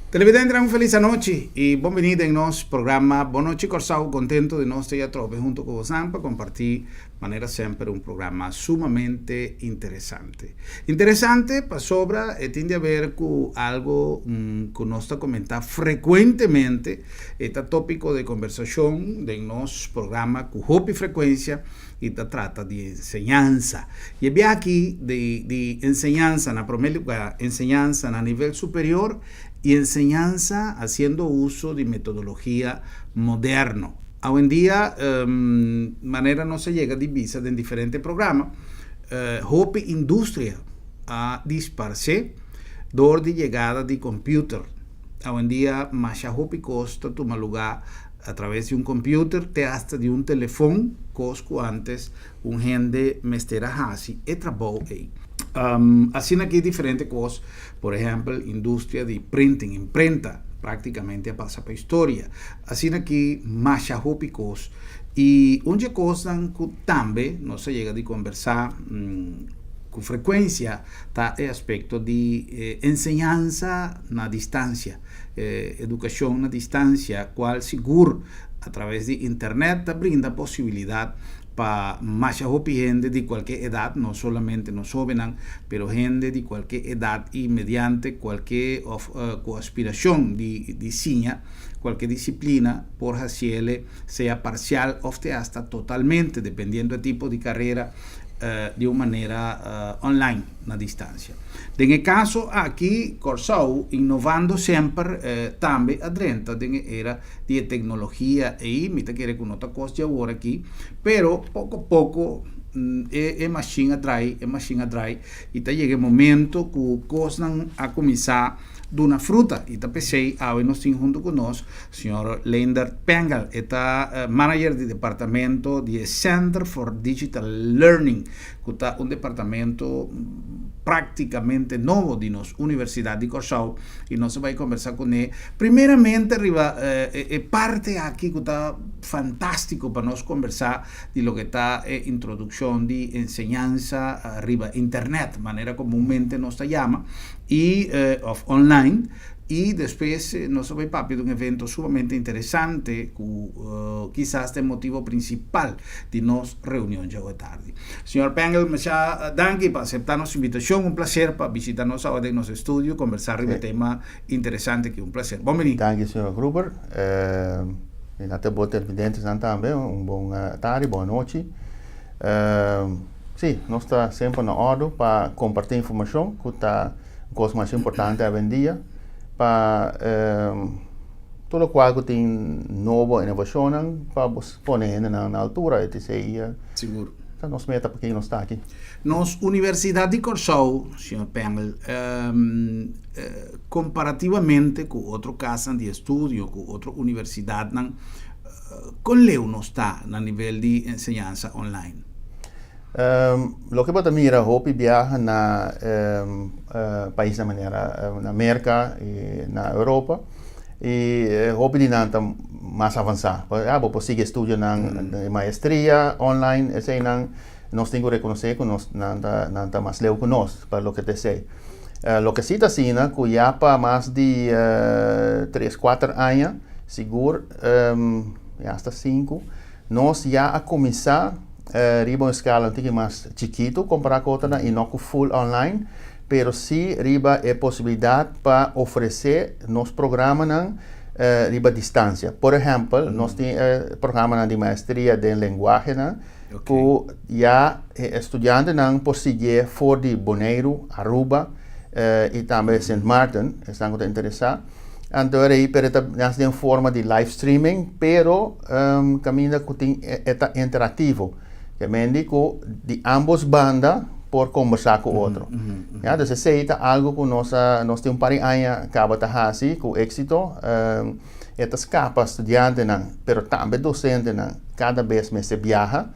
Televidente, un felis anochi i bon biní den nos programa Bon Nochi Kòrsou. Kontentu di nos ta atrobe huntu ku bosan pa kompartí manera semper un programa sumamente interesante. Interesante pasobra e tin di haber ku algu ku nos ta komentá frekuentemente, e ta tópiko di kombersashon den nos programa ku hopi frekuensia i ta trata di enseñansa. I e biaha aki di di enseñansa na promé lugá enseñansa na nivel superior i enseñansa hasiendo uso di metodologia moderno. Awendia manera nos a yega di bisa den diferente programa, hopi industria a disparsé dor di yegada di computer. Awendia masha hopi kos ta tuma lugá a traves di un computer te hasta di un telefon, kos ku antes un hende mester a hasi e trabou ei. Asina aki diferente kos, por ehèmpel industria di printing, imprenta, práktikamente a pasa pa historia. Asina aki masha hopi kos i un dje kosnan ku tambe nos a yega di kombersá ku frekuensia ta e aspekto di enseñansa na distansia, edukashon na distansia kual sigur a traves di internet ta brinda posibilidat pa masha hopi hende di kualke edat, no solamente nos hóbennan, pero hende di kualke edat i mediante kualke òf ku aspirashon di di siña kualke disiplina por hasiele sea parsial òf te asta totalmente, dependiendo e tipo di karera, di un manera online, na distansia. Den e kaso aki Kòrsou, innovando semper, tambe a drenta den e era di e teknologia ei, mi ta kere ku no ta kos di awor aki, pero poko poko e e mashin a drai, e mashin a drai i ta yega e momento ku kosnan a kuminsá duna fruta i ta p'esei awe nos tin huntu ku nos señor Leendert Pengel, e ta manager di departamento di e Center for Digital Learning ku ta un departamento práktikamente nobo di nos Universidat di Kòrsou i nos a bai kombersá kuné primeramente riba e parte aki ku ta fantástiko pa nos kombersá di loke ta e introdukshon di enseñansa riba internet manera komunmente nos ta yama i òf online i despues nos a bai papia di un evento sumamente interesante ku kisas ta e motibo prinsipal di nos reunion djawe tardi. Señor Pengel, masha danki pa aseptá nos invitashon. Un plaser pa bishita nos awe den nos estudio, kombersá riba e tema interesante aki. Un plaser. Bon bini. Danki, señor Gruber. Mi na te bo televidentenan tambe un bon tardi, bon anochi. Sí, nos ta semper na òrdu pa kompartí informashon ku ta un kos masha importante awendia pa Tur lokual ku tin nobo inovashonnan pa bo pone hendenan na altura etc. Sigur. Ta nos meta pa ken nos ta aki. Nos Universidat di Kòrsou, señor Pengel, komparativamente ku otro kasnan di estudio, ku otro universidatnan, kon leu nos ta na nivel di enseñansa online? Loke bo ta mira hopi biaha na paisnan manera na Merka i na Europa i hopi di nan ta mas avansá. Ya bo por sigui estudionan di maestria online eseinan nos tin ku rekonosé ku nos nan ta nan ta mas leu ku nos pa loke ta esei. Loke si ta asina ku ya pa mas di tres kuater aña sigur ya asta sinku nos ya a kuminsá riba un eskala un tiki mas chikitu kompará ku otronan i no ku full online, pero sí riba e posibilidat pa ofresé nos programanan riba distansia. Por ehèmpel, nos tin e programanan di maestria den lenguahenan ku ya e estudiantenan por siguié for di Boneiru, Aruba i tambe Sint Maarten, esnan ku ta interesá. Anto era ei pero e ta nas den forma di live streaming pero kaminda ku tin e ta interactivo. Ke men di ku di ambos banda por kombersá ku otro. Ya, dus esei ta algu ku nos a nos tin un par di aña kaba ta hasi ku éksito. E ta skapa studiantenan pero tambe dosentenan kada bes mester biaha.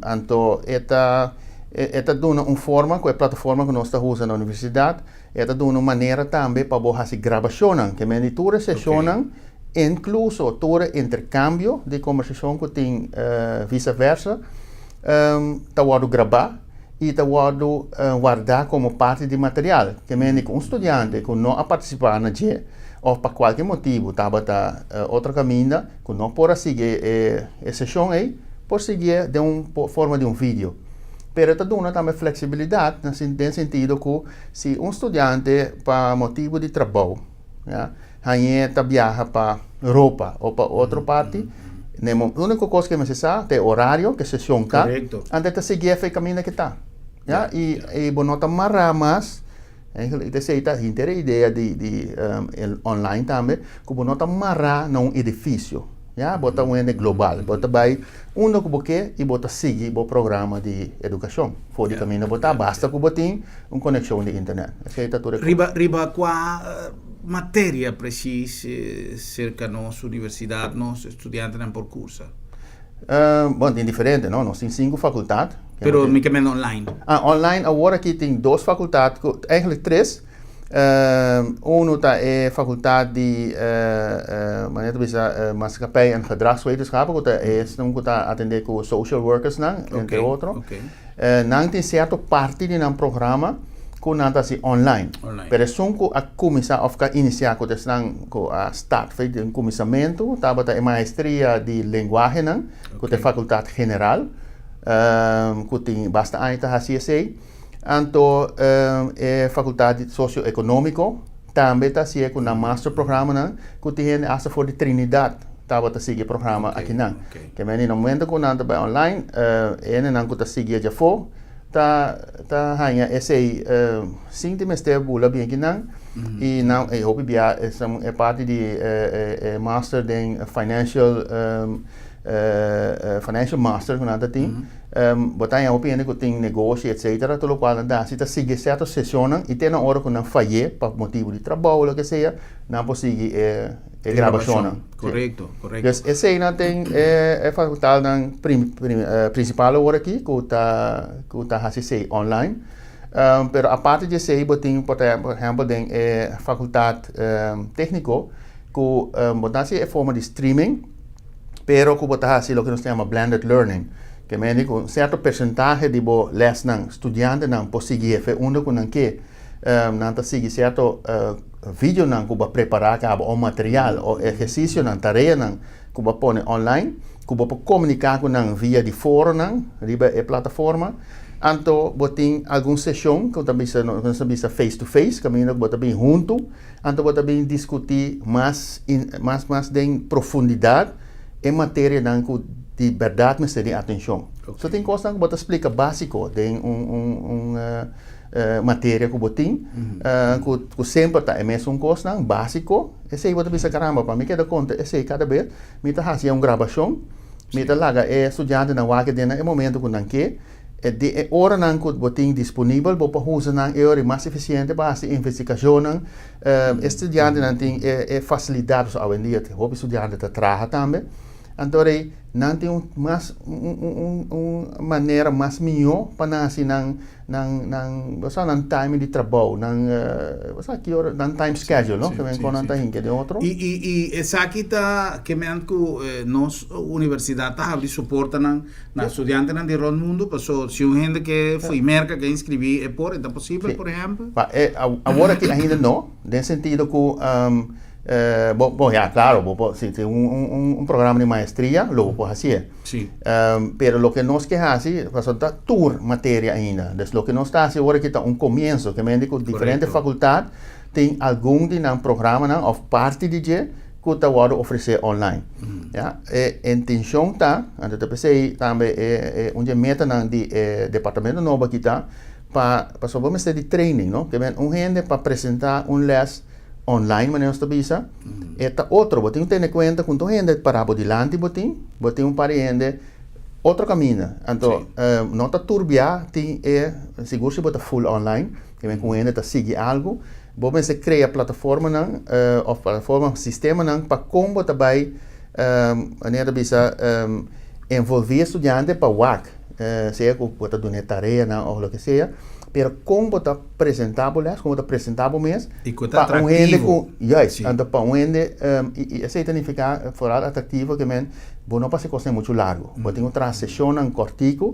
Anto e ta e ta duna un forma ku e plataforma ku nos ta usa na universidat. E ta duna un manera tambe pa bo hasi grabashonnan, ke men di tur e seshonnan, inkluso tur e interkambio di kombersashon ku tin visa versa, ta wòrdu grabá i ta wòrdu wardá komo parti di material. Ke mende ku un studiante ku no a partisipá na dje òf pa kualke motibu tabata otro kaminda ku no por a sigui e seshon ei, por siguié den un forma di un video. Pero e ta duna tambe fleksibilidat den sentido ku si un studiante pa motibu di trabou, ya, hañ'é ta biaha pa Europa o pa otro parti, na e úniko kos ku e mester sa ta e orario ku e seshon ta, anto e ta sigui efe e kaminda ku e ta. Ya, i bo no ta mará mas, eigenlijk ta esei ta henter e idea di di online tambe, ku bo no ta mará na un edifisio. Ya, bo ta un hende global, bo ta bai unda ku bo ke i bo ta sigui bo programa di edukashon for di kaminda bo ta, basta ku bo tin un konekshon di internet. Esei ta tur e kos. Riba riba kua materia presis serka nos universidat nos estudiantenan por kursa? Bon, tin diferente, no? Nos tin sinku fakultat. Pero mi ke mende online. Ah, online awor aki tin dos fakultat ku, eigenlijk tres. Unu ta e fakultat di manera ta bisa maatschappij en gedragswetenschappen ku ta esnan ku ta atendé ku social workersnan entre otro. Nan tin sierto parti di nan programa ku nan ta hasi online. Pero esun ku a kuminsá òf ku a inisiá ku ta esnan ku a start for di kuminsamentu tabata e maestria di lenguahenan ku ta e fakultat general ku tin basta aña ta hasi esei. Anto e fakultat di sosioekonómiko tambe ta hasié ku nan master programanan ku tin hende asta for di Trinidad tabata sigui e programa akinan. Ke mende na momento ku nan ta bai online e hendenan ku ta sigui djafó ta ta haña esei sin tin mester bula bien kinan i nan e hopi bia e parti di e master den financial financial master ku nan ta tin. Bo ta haña hopi hende ku tin negoshi etcetera, tur lokual nan ta hasi ta sigui sierto sesionnan i te na ora ku nan fayé pa motibu di trabou o loke sea, nan por sigui e e grabashonnan. Korekto, korekto. Dus eseinan tin e fakultatnan prinsipal awor aki ku ta ku ta hasi esei online. Pero aparte di esei bo tin por ehèmpel den e fakultat tékniko ku bo ta hasi e forma di streaming. Pero ku bo ta hasi loke nos ta yama blended learning, ke mende ku un sierto persentahe di bo lèsnan studiantenan por sigui efe unda ku nan ke. Nan ta sigui sierto videonan ku bo a prepará kaba o material o ehersisionan, tareanan ku bo a pone online ku bo por komuniká ku nan via di foronan riba e plataforma. Anto bo tin algun seshon ku ta bisa nos ta bisa face to face kaminda ku bo ta bin huntu. Anto bo ta bin diskutí mas mas mas den profundidat e materianan ku di bèrdat mester di atenshon. So tin kosnan ku bo ta splika básiko den un un un materia ku bo tin ku ku semper ta e mesun kosnan básiko, esei bo ta bisa karamba pa mi keda konta esei kada bes mi ta hasi un grabashon, mi ta laga e studiantenan wak den e momento ku nan ke. E di e oranan ku bo tin disponibel bo por usa nan e ora mas efisiente pa hasi investigashonnan. E studiantenan tin e e fasilidat pasobra awendia hopi studiante ta traha tambe. Anto rei nan tin un mas un un un manera mas mihó pa nan hasi nan nan nan bo sa nan time di trabou nan bo sa ki ora nan time schedule no ke men kon nan ta hinka den otro. I i i esaki ta ke men ku nos universidat ta habri su portanan Na studiantenan di rond mundu, paso si un hende ke fo'i Merka ke inskribí e por, e ta posibel, por ehèmpel? Pa e awor aki ainda no, den sentido ku bo bo ya klaro bo por si tin un un programa di maestria lo bo por hasié. Pero loke nos ke hasi pasobra ta tur materia ainda, dus loke nos ta hasi awor aki ta un komienso, ke mende ku diferente fakultat tin algun di nan programanan òf parti di dje ku ta wòrdu ofresé online. Ya, e intenshon ta, anto ta p'esei tambe e e un di e metanan di e departamento nobo aki ta pa pasobra bo mester di training no, ke men un hende pa presentá un lès online manera nos ta bisa e ta otro, bo tin ku tene kuenta ku un hende pará bo dilanti bo tin, bo tin un par di hende otro kaminda, anto no ta tur bia tin e sigur si bo ta full online ke men ku un hende ta sigui algu. Bo mester krea plataformanan òf plataforma, sistemanan pa kon bo ta bai manera ta bisa envolví e studiante pa wak, sea ku bo ta duna e tareanan òf loke sea, pero kon bo ta presentá bo lès, kon bo ta presentá bo mes pa un hende ku, juist, anto pa un hende i esei ta nifiká foral atraktivo ke men bo no pasa e kosnan muchu largu, bo tin ku traha seshonnan kòrtiku.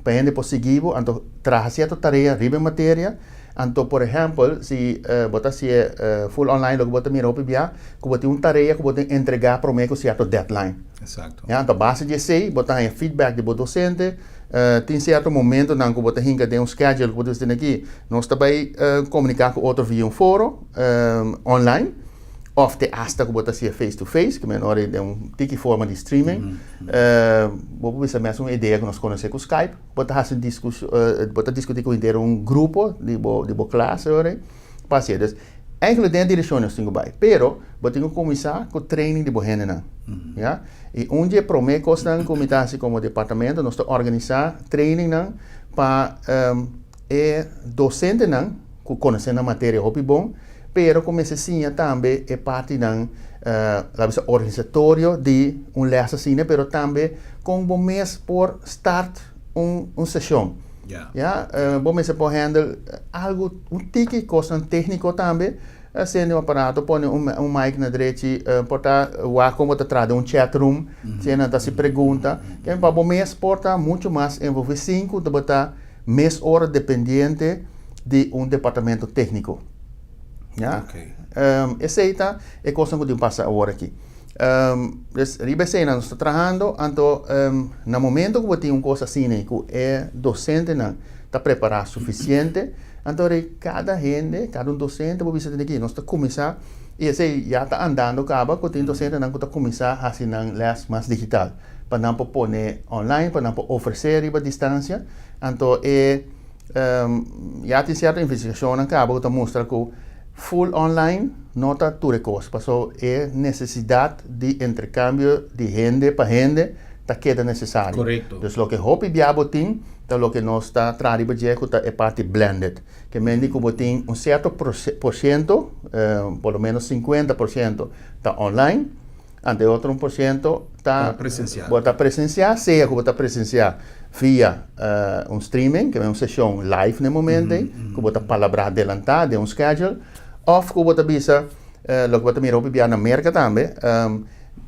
Pa hende por sigui bo, anto traha sierto tarea riba e materia. Anto, por ehèmpel, si bo ta hasié full online, loke bo ta mira hopi bia, ku bo tin un tarea ku bo tin entregá promé ku sierto deadline. Exacto. Ya, anto a base di esei bo ta haña feedback di bo dosente. Tin sierto momentonan ku bo ta hinka den un schedule ku bo ta bisa aki, nos ta bai komuniká ku otro via un foro online, òf te asta ku bo ta hasié face to face, ku men ora den un tiki forma di streaming. Bo por bisa mes un idea ku nos konosé ku Skype, bo ta hasi diskus, bo ta diskutí ku henter un grupo di bo di bo klas e ora ei pa hasié. Dus, eigenlijk den e direkshon nos tin ku bai, pero bo tin ku kuminsá ku training di bo hendenan, ya. I un di e promé kosnan ku mi ta hasi komo departamento, nos ta organisá trainingnan pa e dosentenan ku konosé nan materia hopi bon, pero ku mester siña tambe e partinan, laat bisa, organisatorio di un lès asina, pero tambe kon bo mes por start un un seshon. Ya, bo mester por handle algu, un tiki kosnan tékniko tambe, sende un aparato, pone un un mic na drechi, por ta wak kon bo ta traha den un chat room, si nan ta hasi pregunta, pa bo mes por ta muchu mas envolví sin ku bo ta mes ora dependiente di un departamento tékniko. Ya. Okay. Esei ta e kosnan ku tin pasa awor aki. Dus riba eseinan nos ta trahando, anto na momento ku bo tin un kos asina i ku e dosentenan ta prepará sufisiente, anto rei kada hende, kada un dosente bo bisa tene aki, nos ta kuminsá, i esei ya ta andando kaba ku tin dosentenan ku ta kuminsá hasi nan lès mas digital, pa nan por pone online, pa nan por ofresé riba distansia. Anto e ya tin sierto investigashonnan kaba ku ta mustra ku full online no ta tur e kos, paso e nesesidat di interkambio di hende pa hende ta keda nesesario. Korekto. Dus loke hopi bia bo tin ta loke nos ta traha riba dje ku ta e parti blended. Ke men di ku bo tin un sierto por siento, por lo menos 50% ta online, Ante otro un por ciento ta Ta presencial. Bo ta presenciá, sea ku bo ta presenciá via un streaming, ke un seshon live na e momento ei, ku bo ta palabrá adelantá den un schedule, òf ku bo ta bisa, loke bo ta mira hopi bia na Merka tambe,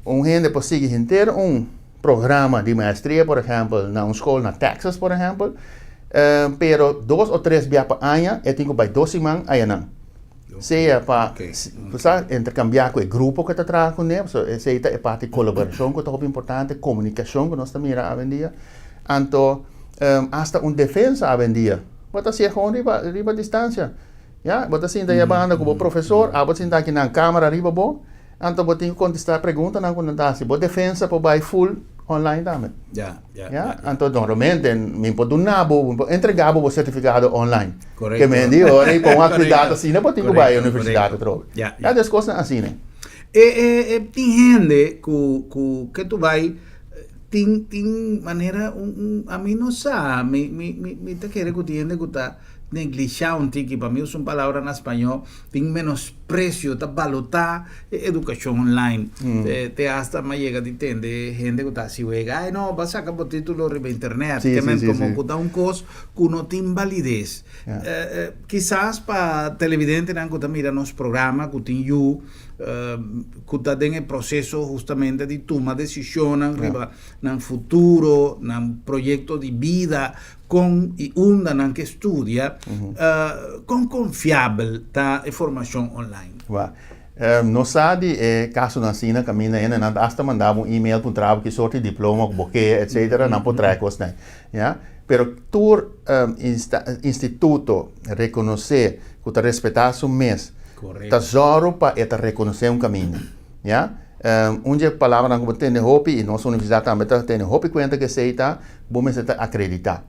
un hende por sigui henter un programa di maestria, por ehèmpel, na un skol na Texas, por ehèmpel, pero dos o tres bia pa aña e tin ku bai dos siman ayanan. Sea pa sa interkambiá ku e grupo ku ta traha kuné, pasobra esei ta e parti kolaborashon ku ta hopi importante, komunikashon ku nos ta mira awendia. Anto asta un defensa awendia bo ta hasié gewoon riba riba distansia, ya. Bo ta sinta ei abanda ku bo profesor, abo ta sinta aki nan kamera riba bo. Anto bo tin ku kontestá preguntanan ku nan ta hasi. Bo defensa por bai full online tambe. Ya, ya, Ya, ya. anto normalmente mi por duna bo, mi por entrega bo bo sertifikado online. Korekto. Ke men di ora i pa un aktividat Korekto. asina bo tin ku bai Korekto, universidat korekto. atrobe. Ya, Ya, ya. des kosnan asina. E, e, e tin hende ku, ku ke tu bai tin, tin manera un, un, ami no sa, mi, mi, mi, mi ta kere ku tin hende ku ta Neglishá un tiki, pa mi usa un palabra na spañó, tin menospresio, ta balotá e edukashon online. Te hasta m'a yega di tende hende ku ta hasi wega, ay no, bo a saka bo título riba internet, ke men komo ku ta un kos ku no tin balides. Kisas pa televidentenan ku ta mira nos programa, ku tin yu, ku ta den e proseso hustamente di tuma desishonnan riba nan futuro, nan proyekto di bida, Kon i unda nan ke studia, kon konfiabel ta e formashon online? Wak. Nos sa di e kasonan asina kaminda hende nan ta asta manda bo un email puntra bo ki sorti diploma ku bo ke etcetera, nan por trae kosnan. Ya. Pero tur instituto rekonosé ku ta respetá su mes ta zòru pa e ta rekonosé un kaminda. Ya. Un dje palabranan ku bo tende hopi i nos universidat tambe ta tene hopi kuenta ku esei ta, bo mester ta akreditá.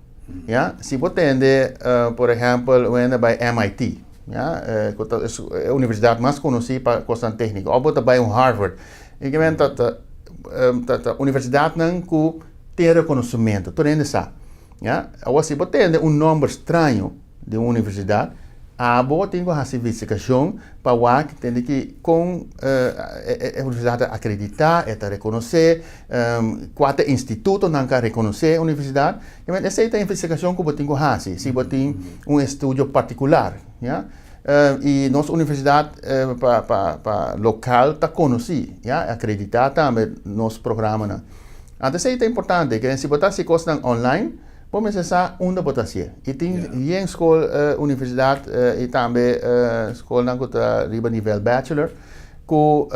Ya. Si bo tende, por ehèmpel, un hende bai MIT, ya, ku ta e universidat mas konosí pa kosnan tékniko, òf bo ta bai un Harvard, i ke men ta ta ta universidatnan ku tin rekonosementu, tur hende sa. Ya. Awor si bo tende un nòmber straño di un universidat, abo tin ku hasi investigashon pa wak tende ki kon e universidat ta akreditá, e ta rekonosé, kua ta e institutonan ku a rekonosé e universidat. Esei ta investigashon ku bo tin ku hasi si bo tin un estudio partikular, ya. I nos universidat pa pa pa lokal ta konosí, ya, akreditá tambe nos programanan. Anto esei ta importante, si bo ta hasi kosnan online. Bo mester sa unda bo ta hasié. I tin yen skol, universidat i tambe skolnan ku ta riba nivel bachelor ku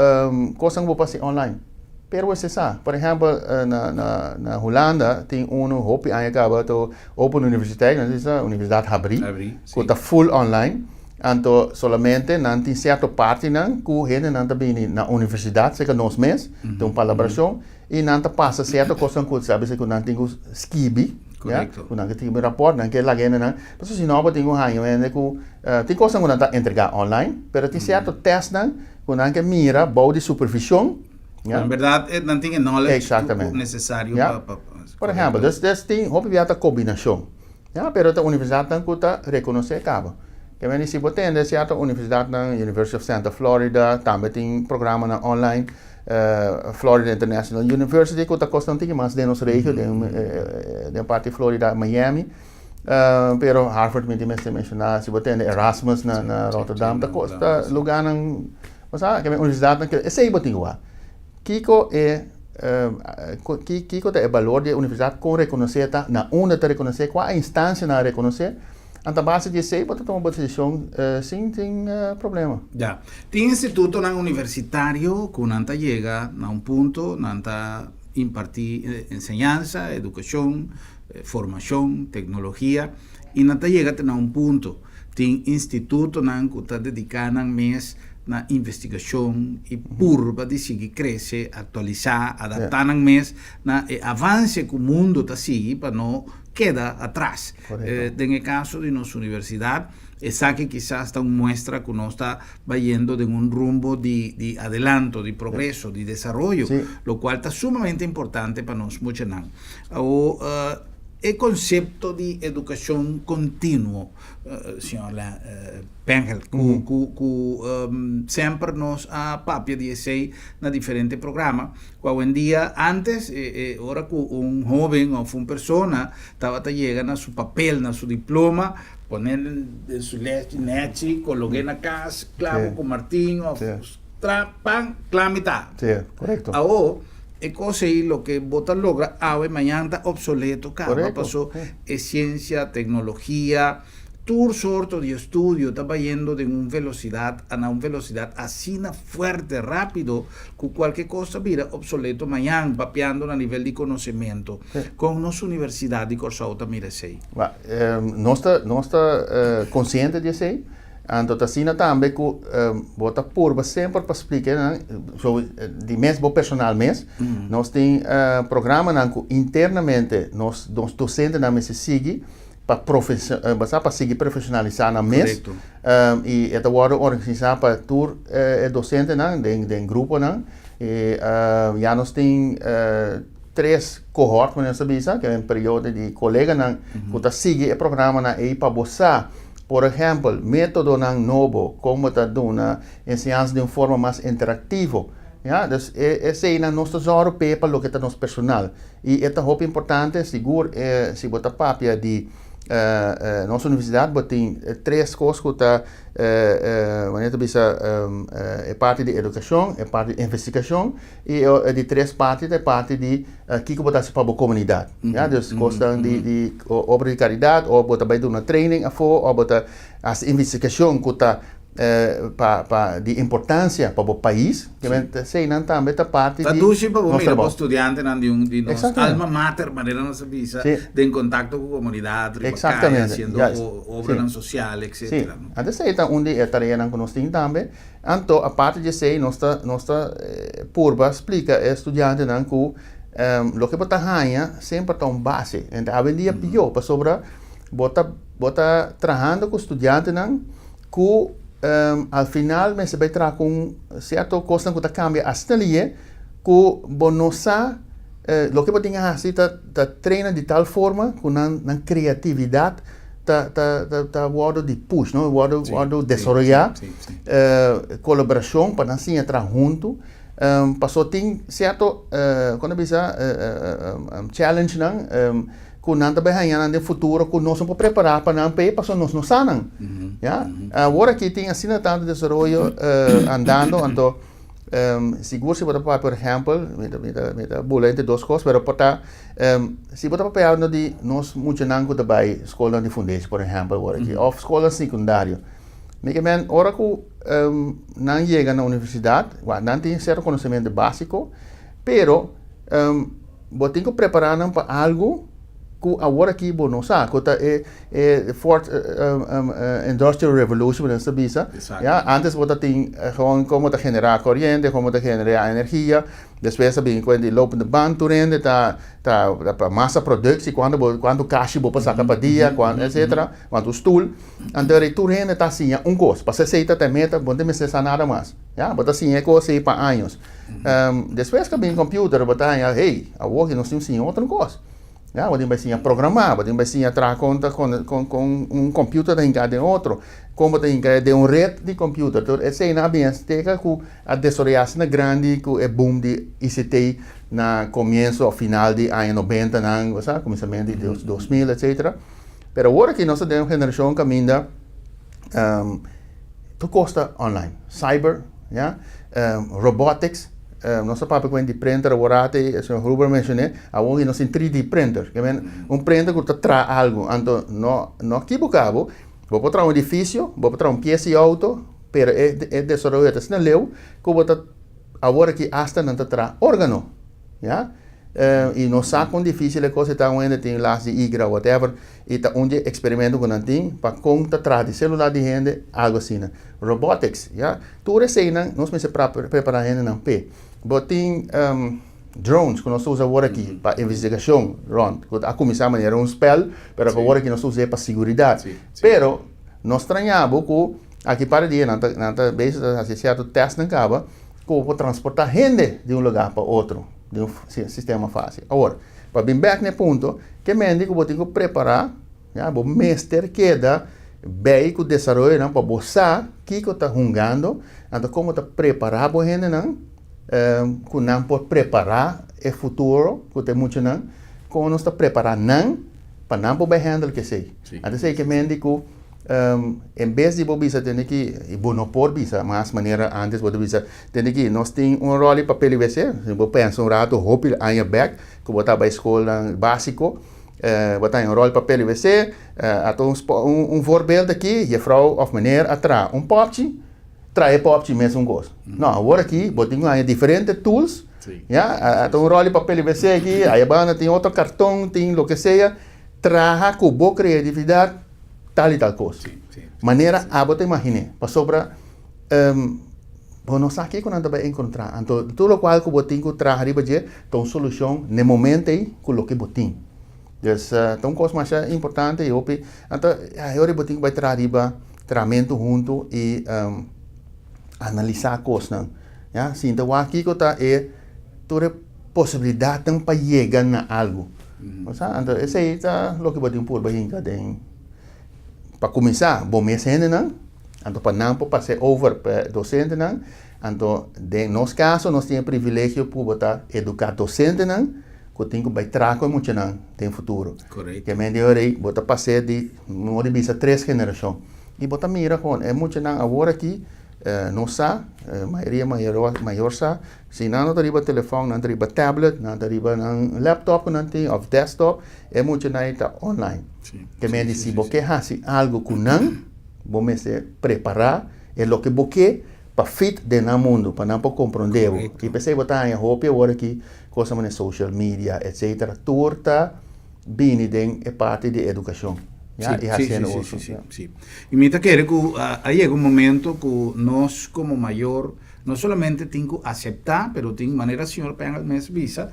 kosnan ku bo por hasi online. Pero bo mester sa, por ehèmpel na na Hulanda tin unu hopi aña kaba ta Open Universiteit, nan ta bisa Universidat Habrí, ku ta full online. Anto solamente nan tin sierto partinan ku hendenan ta bini na universidat serka nos mes, tin un palabrashon. I nan ta pasa sierto kosnan ku sa bisa ku nan tin ku skibi, ya, ku nan ke skibi rapòrt, nan ke laga hende nan, pasobra si no bo tin ku haña un hende ku tin kosnan ku nan ta entregá online, pero tin sierto tèstnan ku nan ke mira bou di supervishon, ya. En bèrdat nan tin e knowledge ku nesesario pa pa. Por ehèmpel, dus dus tin hopi bia ta kombinashon, ya, pero ta universidatnan ku ta rekonosé kaba. Ke men di si bo tende sierto universidatnan, University of Central Florida tambe tin programanan online. Florida International University ku ta kosta un tiki mas den nos regio, den parti Florida, Miami. Pero Harvard mi tin mester menshoná, si bo tende Erasmus na Rotterdam ta kosta lugánan, bo sa, ke universidatnan ke esei bo tin wak. Kiko e kiko ta e balor di e universidat, kon rekonosé ta, na unda ta rekonosé, kua instansianan a rekonosé. Anto a base di esei bo ta tuma bo desishon sin tin problema. Ya. Tin institutonan universitario ku nan ta yega na un punto nan ta impartí enseñansa, edukashon, formashon, teknologia i nan ta yega te na un punto. Tin institutonan ku ta dediká nan mes na investigashon i purba di sigui krese, aktualisá, adaptá nan mes na e avanse ku mundu ta sigui pa no keda atras. Den e kaso di nos universidat, esaki kisas ta un muestra ku nos ta bayendo den un rumbo di di adelanto, di progreso, di desaroyo, lokual ta sumamente importante pa nos muchanan. Awor, e konsepto di edukashon kontinuo, señor Pengel, ku ku ku semper nos a papia di esei na diferente programa, Ku awendia antes e ora ku un hoben of un persona tabata yega na su papel, na su diploma, pone den su lechi nechi, kolog'é na kas, klabo ku martin of tra pan, kla mi ta. Awo e kos ei loke bo ta logra awe mañan ta opsoleto kaba paso e siensia, teknologia, Tur sorto di estudio ta bayendo den un velosidad a na un velosidad asina fuerte, rapido, cu cualke cos ta bira obsoleto mañan, papiando na nivel di conocemento. Con nos Universidad di Corsou ta mira esey? Ba, nos ta, nos ta consciente di esey, anto ta asina tambe cu bo ta purba semper pa splica nan, so di mes bo personal mes, nos tin programanan cu internamente nos, nos docentenan mester sigui, pa profesio, pa sigui profesionalisá nan mes. I e ta wòrdu organisá pa tur e dosentenan den den gruponan. I ya nos tin tres kohòrt ku nos ta bisa, ke un periodo di koleganan ku ta sigui e programanan ei pa bo sa, por ehèmpel, métodonan nobo, kon bo ta duna enseñansa di un forma mas interaktivo. Ya, dus eseinan nos ta zòru p'e pa loke ta nos personal. I e ta hopi importante, sigur si bo ta papia di nos universidat bo tin tres kos ku ta manera ta bisa e parti di edukashon, e parti di investigashon i e di tres parti ta e parti di kiko bo ta hasi pa bo komunidat. Ya, dus kosnan di obra di karidat òf bo ta bai duna training afó òf bo ta hasi investigashon ku ta pa pa di importancia pa bo pais, ke men eseinan tambe ta parti di nos trabou. Ta dushi pa bo mira bo studiantenan di un di nos alma mater, manera nos a bisa, den kontakto ku komunidat, riba kaya, hasiendo obranan sosial, etcetera. Si, anto esei ta un di e tareanan ku nos tin tambe. Anto aparte di esei nos ta nos ta purba splika e studiantenan ku loke bo ta haña semper ta un base. Enta awendia pió pasobra bo ta bo ta trahando ku studiantenan Ku al final mester bai traha ku un sierto kosnan ku ta kambia asina liye ku bo no sa loke bo tin a hasi ta ta traina di tal forma ku nan nan kreatividat ta ta ta wòrdu di push no wòrdu wòrdu desaroyá kolaborashon pa nan siña traha huntu paso tin sierto kon ta bisa challengenan. Ku nan ta bai haña nan den futuro ku nos no por prepará pa nan p'e pasobra nos no sa nan. Ya. Awor aki tin asina tantu desaroyo andando anto Sigur si bo ta papia, por ehèmpel, mi ta mi ta mi ta bula entre dos kos, pero por ta si bo ta papiando di nos muchanan ku ta bai skolnan di fundeshi, por ehèmpel, awor aki, òf skolnan sekundario. Mi ke men ora ku nan yega na universidat, wak, nan tin sierto konosementu básiko, pero bo tin ku prepará nan pa algu ku awor aki bo no sa, ku ta e e fourth industrial revolution ku nan ta bisa. Ya, antes bo ta tin gewoon kon bo ta generá koriente, kon bo ta generá energia, despues a bin ku di lopende band tur hende ta ta pa masa productie, kuantu bo kuantu kashi bo por saka pa dia, kuantu etcetera, kuantu stul. Anto eri tur hende ta siña un kos, pasobra esei ta ta e meta, bo no ta mester sa nada mas. Ya, bo ta siña e kos ei pa años. Despues ku a bin computer bo ta haña, hey, awor ki nos tin siña otro kos. Ya, bo tin bai siña programá, bo tin bai siña traha kon ta kon kon kon un computer ta hinká den otro, kon bo ta hinká den un red di computer. Tur eseinan a bin steka ku a desaroyá asina grandi ku e boom di ICT na komienso òf final di aña nobentanan, bo sa, kuminsamentu di 2000 etsetera. Pero awor aki nos ta den un generashon kaminda tur kos ta online, cyber, ya, robotics. Nos ta papia ku hende di printer awor ate, e señor Gruber a menshoné, awor nos tin 3D printer. Ke men, un printer ku ta traha algu. Anto no no kibuká bo, bo por traha un edifisio, bo por traha un piesa di outo, pero e e desaroyo ta asina leu ku bo ta awor aki asta nan ta traha órgano, ya. I nos sa kon difísil e kos e ta, un hende tin las di igra, whatever, i ta un di e eksperimento ku nan tin pa kon ta traha di selula di hende, algu asina. Robotics, ya. Tur eseinan nos mester prepará hendenan p'e. Bo tin drones ku nos ta usa awor aki pa investigashon rònt, ku a kuminsá manera un spèl, pero ku awor aki nos ta us'é pa siguridat. Pero no strañá bo ku aki par di dia nan ta nan ta bezig ta hasi sierto tèstnan kaba ku bo por transportá hende di un lugá pa otro den un sistema fásil. Awor, pa bin bèk na e punto, ke mende ku bo tin ku prepará? Ya, bo mester keda bij ku desaroyonan pa bo sa kiko ta hungando, anto kon bo ta prepará bo hendenan ku nan por prepará e futuro ku ta e muchanan, kon nos ta prepará nan pa nan por bai handle kesei. Anto esei ke mende ku en bes di bo bisa tende ki, i bo no por bisa mas manera antes bo ta bisa, tende ki nos tin un ròl di papel i wc, si bo pensa un rato hopi aña bèk ku bo ta bai skolnan básiko, Bo ta haña un ròl papel i wc. Ata un un voorbeeld aki, jefrou òf meneer a traha un pòpchi, traha e pòpchi mesun kos. No, awor aki bo tin ku haña diferente tools, ya, ata un ròl di papel i wc aki, aya banda tin otro karton, tin loke sea, traha ku bo kreatividat tal i tal kos. Manera abo ta imagin'é, pasobra bo no sa kiko nan ta bai enkontrá. Anto tur lokual ku bo tin ku traha riba dje ta un solushon n'e momento ei ku loke bo tin. Dus ta un kos masha importante i hopi anto e ora bo tin ku bai traha riba trahamentu huntu i analisá kosnan, ya. Sinta wak kiko ta e tur e posibilidatnan pa yega na algu. Bo sa? Anto esei ta loke bo tin purba hinka den pa kuminsá bo mes hendenan. Anto pa nan por pas'é over pa e dosentenan. Anto den nos kaso nos tin e privilegio ku bo ta eduká dosentenan ku tin ku bai traha ku e muchanan den futuro. Ke men di ora ei bo ta pas'é di mihor di bisa tres generashon. I bo ta mira kon e muchanan awor aki no sa, mayoria mayor sa, si nan no ta riba telefòn nan ta riba tablet, nan ta riba nan laptop ku nan tin òf desktop, e muchanan ei ta online. Ke men di si bo ke hasi algu ku nan, Bo mester prepará e loke bo ke pa fit den nan mundu, pa nan por komprondé bo. I p'esei bo ta haña hopi awor aki kosnan manera social media, etcetera, tur ta bini den e parti di edukashon, ya, i hasiendo uso. Sí, sí, sí. I mi ta kere ku a yega un momento ku nos komo mayor no solamente tin ku aseptá, pero tin manera señor Pengel mes bisa,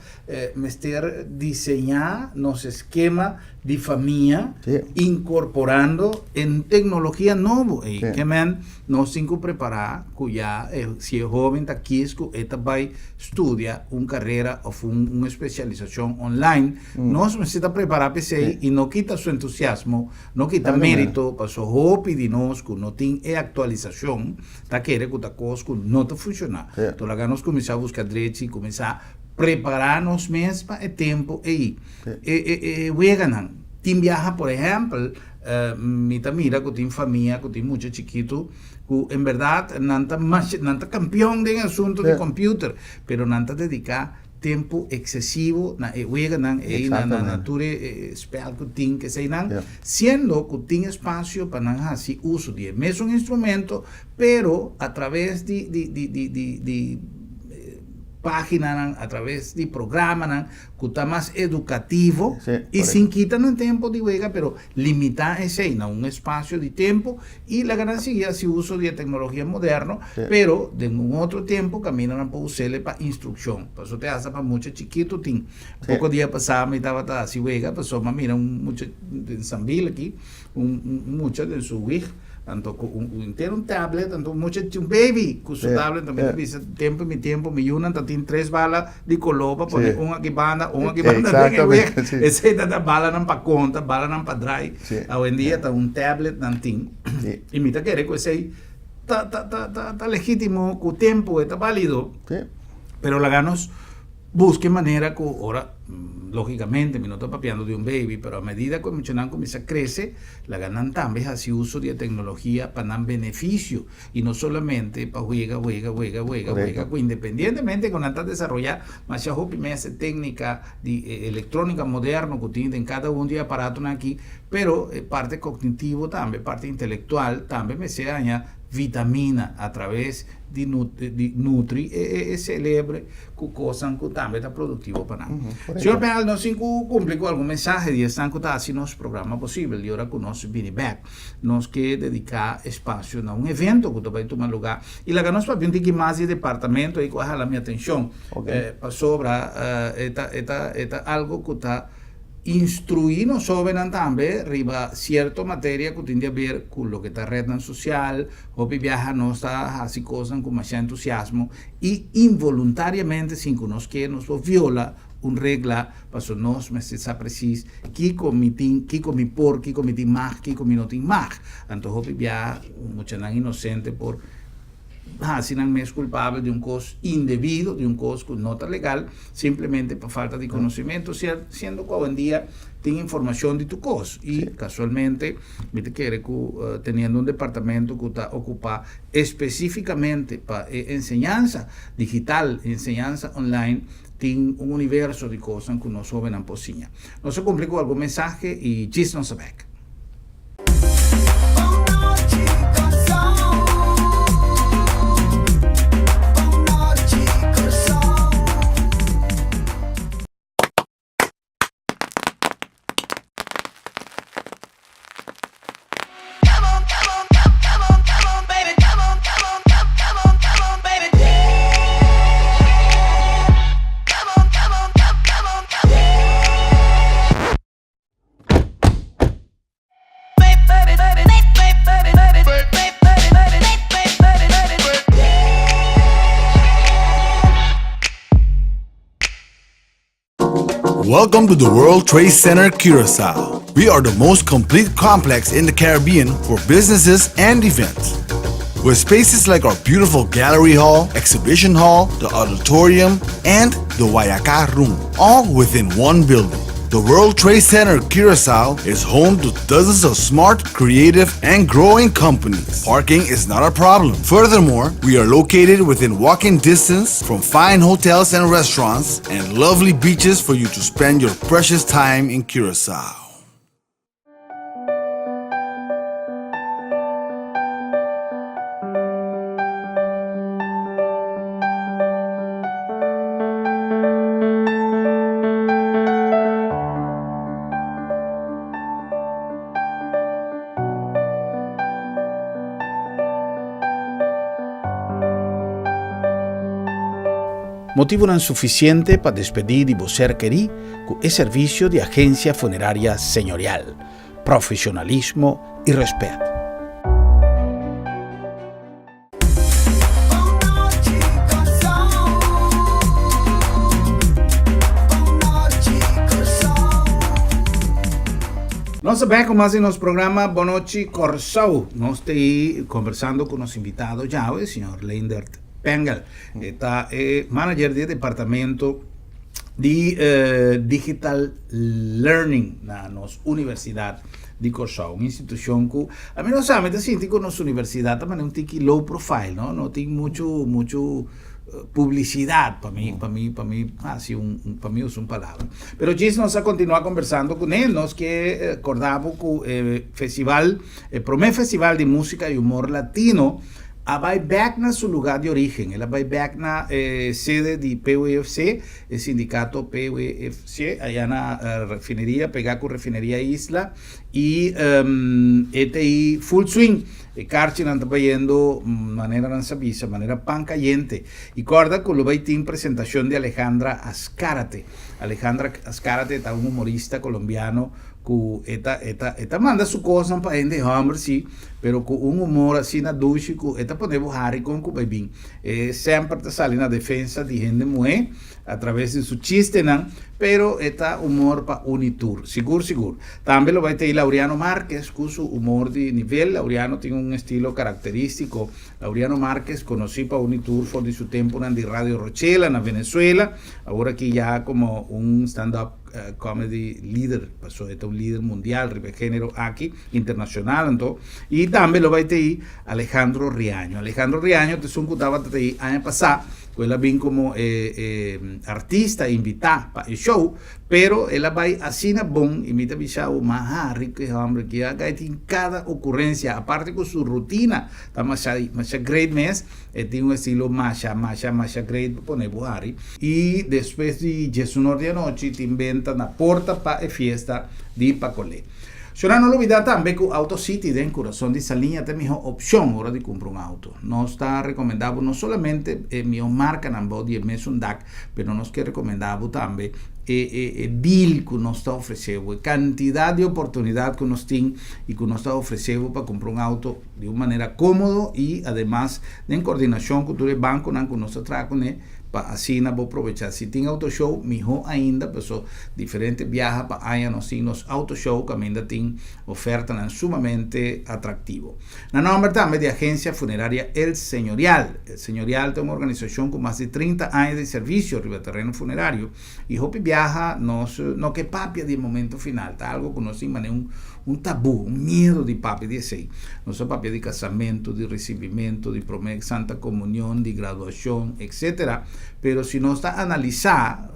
Mester diseñá nos eskema di famia inkorporando e teknologia nobo ei. Ke men nos tin ku prepará ku ya si e hóben ta kis ku e ta bai studia un karera òf un espesialisashon online, nos mester ta prepará p'esei i no kita su entusiasmo, no kita mérito, pasobra hopi di nos ku no tin e aktualisashon ta kere ku ta kos ku no ta funshoná. Enton laga nos kuminsá buska drechi, kuminsá Prepará nos mes pa e tempu ei. E weganan. Tin biaha por ehèmpel mi ta mira ku tin famia ku tin mucha chikitu ku en bèrdat nan ta masha nan ta kampion den e asuntu di kòmpiuter pero nan ta dediká tempu eksesivo na e weganan ei na na tur e spèl ku tin keseinan siendo ku tin espasio pa nan hasi uso di e mesun instrumento pero a traves di di di di di di paginanan a traves di programanan ku ta mas edukativo i sin kita nan tempu di wega pero limitá esei na un espasio di tempu i laga nan sigui hasi uso di e teknologia moderno pero den un otro tempu kaminda nan por us'el pa instrukshon pasobra te hasta pa mucha chikitu tin poko dia pasá mi tabata hasi wega pasobra mi a mira un mucha den Sambil aki un mucha den su wig Anto ku un henter un tablet, anto un mucha un baby ku su tablet, anto mi ta bisa tempu mi tempu mi yunan ta tin tres bala di koló pa pone un aki banda, un aki banda den e weg. Esei ta ta balanan pa konta, balanan pa drai. Awendia ta un tablet nan tin. I mi ta kere ku esei ta ta ta ta legítimo ku tempu e ta bálido. Pero laga nos Busca e manera cu ora, logicamente mi no ta papiando di un baby, pero a medida cu e muchanan cuminsa crece, laga nan tambe haci uso di e tecnologia pa nan beneficio y no solamente pa huega, huega, huega, huega, huega, cu independientemente cu nan ta desaroya masha hopi mes e tecnica di electronica moderno cu tin den cada un di e aparatonan aki, pero e parte cognitivo tambe, e parte intelectual tambe mester haña vitamina a traves di nutri e celebre cu cosnan cu tambe ta productivo pa nan. Señor Penal, nos tin cu cumpli cu algun mensahe di esnan cu ta haci nos programa posibel y ora cu nos bini bek nos ke dedica espacio na un evento cu ta bay tuma lugar y laga nos papia un tiki mas di e departamento ey cu a hala mi atencion pasobra e ta algo cu ta Instruí nos hóbennan tambe riba sierto materia ku tin di aber ku loke ta retnan sosial. Hopi biaha nos ta hasi kosnan ku masha entusiasmo i involuntariamente sin ku nos ke nos por viola un regla pasobra nos mester sa presis kiko mi tin, kiko mi por, kiko mi tin mag, kiko mi no tin mag. Anto hopi biaha muchanan inosente por hasi nan mes kulpabel di un kos indebido, di un kos ku no ta legal, simplemente pa falta di konosementu, siendo ku awendia tin informashon di tur kos. I kasualmente mi ta kere ku teniendo un departamento ku ta okupá espesífikamente pa e enseñansa digital, enseñansa online, tin un universo di kosnan ku nos hóbennan por siña. Nos a kumpli ku algun mensahe i djis nos a bèk. Welcome to the World Trade Center Curacao. We are the most complete complex in the Caribbean for businesses and events. With spaces like our beautiful gallery hall, exhibition hall, the auditorium, and the Wayaka Room, all within one building. The World Trade Center Curacao is home to dozens of smart, creative, and growing companies. Parking is not a problem. Furthermore, we are located within walking distance from fine hotels and restaurants and lovely beaches for you to spend your precious time in Curacao. Motibunan sufisiente pa despedí di bo ser kerí ku e servisio di Agensia Funeraria Señorial, profesionalismo i rèspèt. Nos ta bek ku mas di nos programa Bon Nochi Kòrsou. Nos ta ei kombersando ku nos invitado djawe, señor Leendert Pengel. E ta e manager di e departamento. Di Digital Learning na nos Universidat di Kòrsou. Un institushon ku ami no sa, mi ta sinti ku nos universidat ta manera un tiki low profile, no? No tin muchu muchu publisidat pa mi pa mi pa mi hasi un pa mi usa un palabra. Pero djis nos a kontinuá kombersando kuné, nos ke kòrda bo ku e festival, e promé festival di músika i humor latino a bai bèk na su lugá di orígen. El a bai bèk na e sede di PWFC, E sindikato PWFC aya na refineria, pegá ku refineria Isla i e ta ei full swing. E karchinan ta bayendo manera nan sa bisa, manera pan kayente. I kòrda ku lo bai tin presentashon di Alejandra Azcárate. Alejandra Azcárate ta un humorista kolombiano ku e ta e ta e ta manda su kosnan pa hende hòmber si, pero ku un humor asina dushi ku e ta pone bo hari kon ku bai bin. E semper ta sali na defensa di hende muhé a traves di su chistenan, pero e ta humor pa uni tur, sigur sigur. Tambe lo bai tei Laureano Marquez ku su humor di nivel. Laureano tin un estilo karakterístiko. Laureano Marquez konosí pa uni tur for di su tempunan di Radio Rochela na Venezuela, awor aki ya komo un stand-up comedy lider, pasobra e ta un lider mundial riba e género aki. Internacional anto y tambe lo bay tei Alejandro Riaño. Alejandro Riaño ta esun cu tabata tei aña pasa cu el a bin como e e artista invita pa e show pero el a bay asina bon y mi ta bisa bo maha rico e homber aki a cay tin cada ocurrencia aparte cu su rutina ta masha masha great mes e tin un estilo masha masha masha great pa pone bo hari y despues di diesunor di anochi tin benta na porta pa e fiesta di Pacolé. Shona no lubida tambe ku Auto City den kurason di Saliña ta e mihó opshon ora di kumpra un auto. Nos ta rekomendá bo no solamente e mihó markanan bou di e mesun dak, pero nos ke rekomendá bo tambe e e e deal ku nos ta ofresé bo, e kantidat di oportunidat ku nos tin i ku nos ta ofresé bo pa kumpra un auto di un manera kómodo i ademas den kordinashon ku tur e bankonan ku nos ta traha kuné. Pa asina bo probecha. Si tin auto show, miho ainda, paso diferente biaha pa aña nos tin nos auto show kaminda tin ofertanan sumamente atractivo. Na nomber tambe di Agencia Funeraria El Señorial. El Señorial ta un organisacion cu mas di 30 aña di servicio riba tereno funerario y hopi biaha nos no ke papia di e momento final. Ta algo cu nos tin manera un Un tabú, un miedu di papia di esei. Nos a papia di kasamentu, di risibimentu, di promé Santa Komunion, di graduashon, etsetera. Pero si nos ta analisá,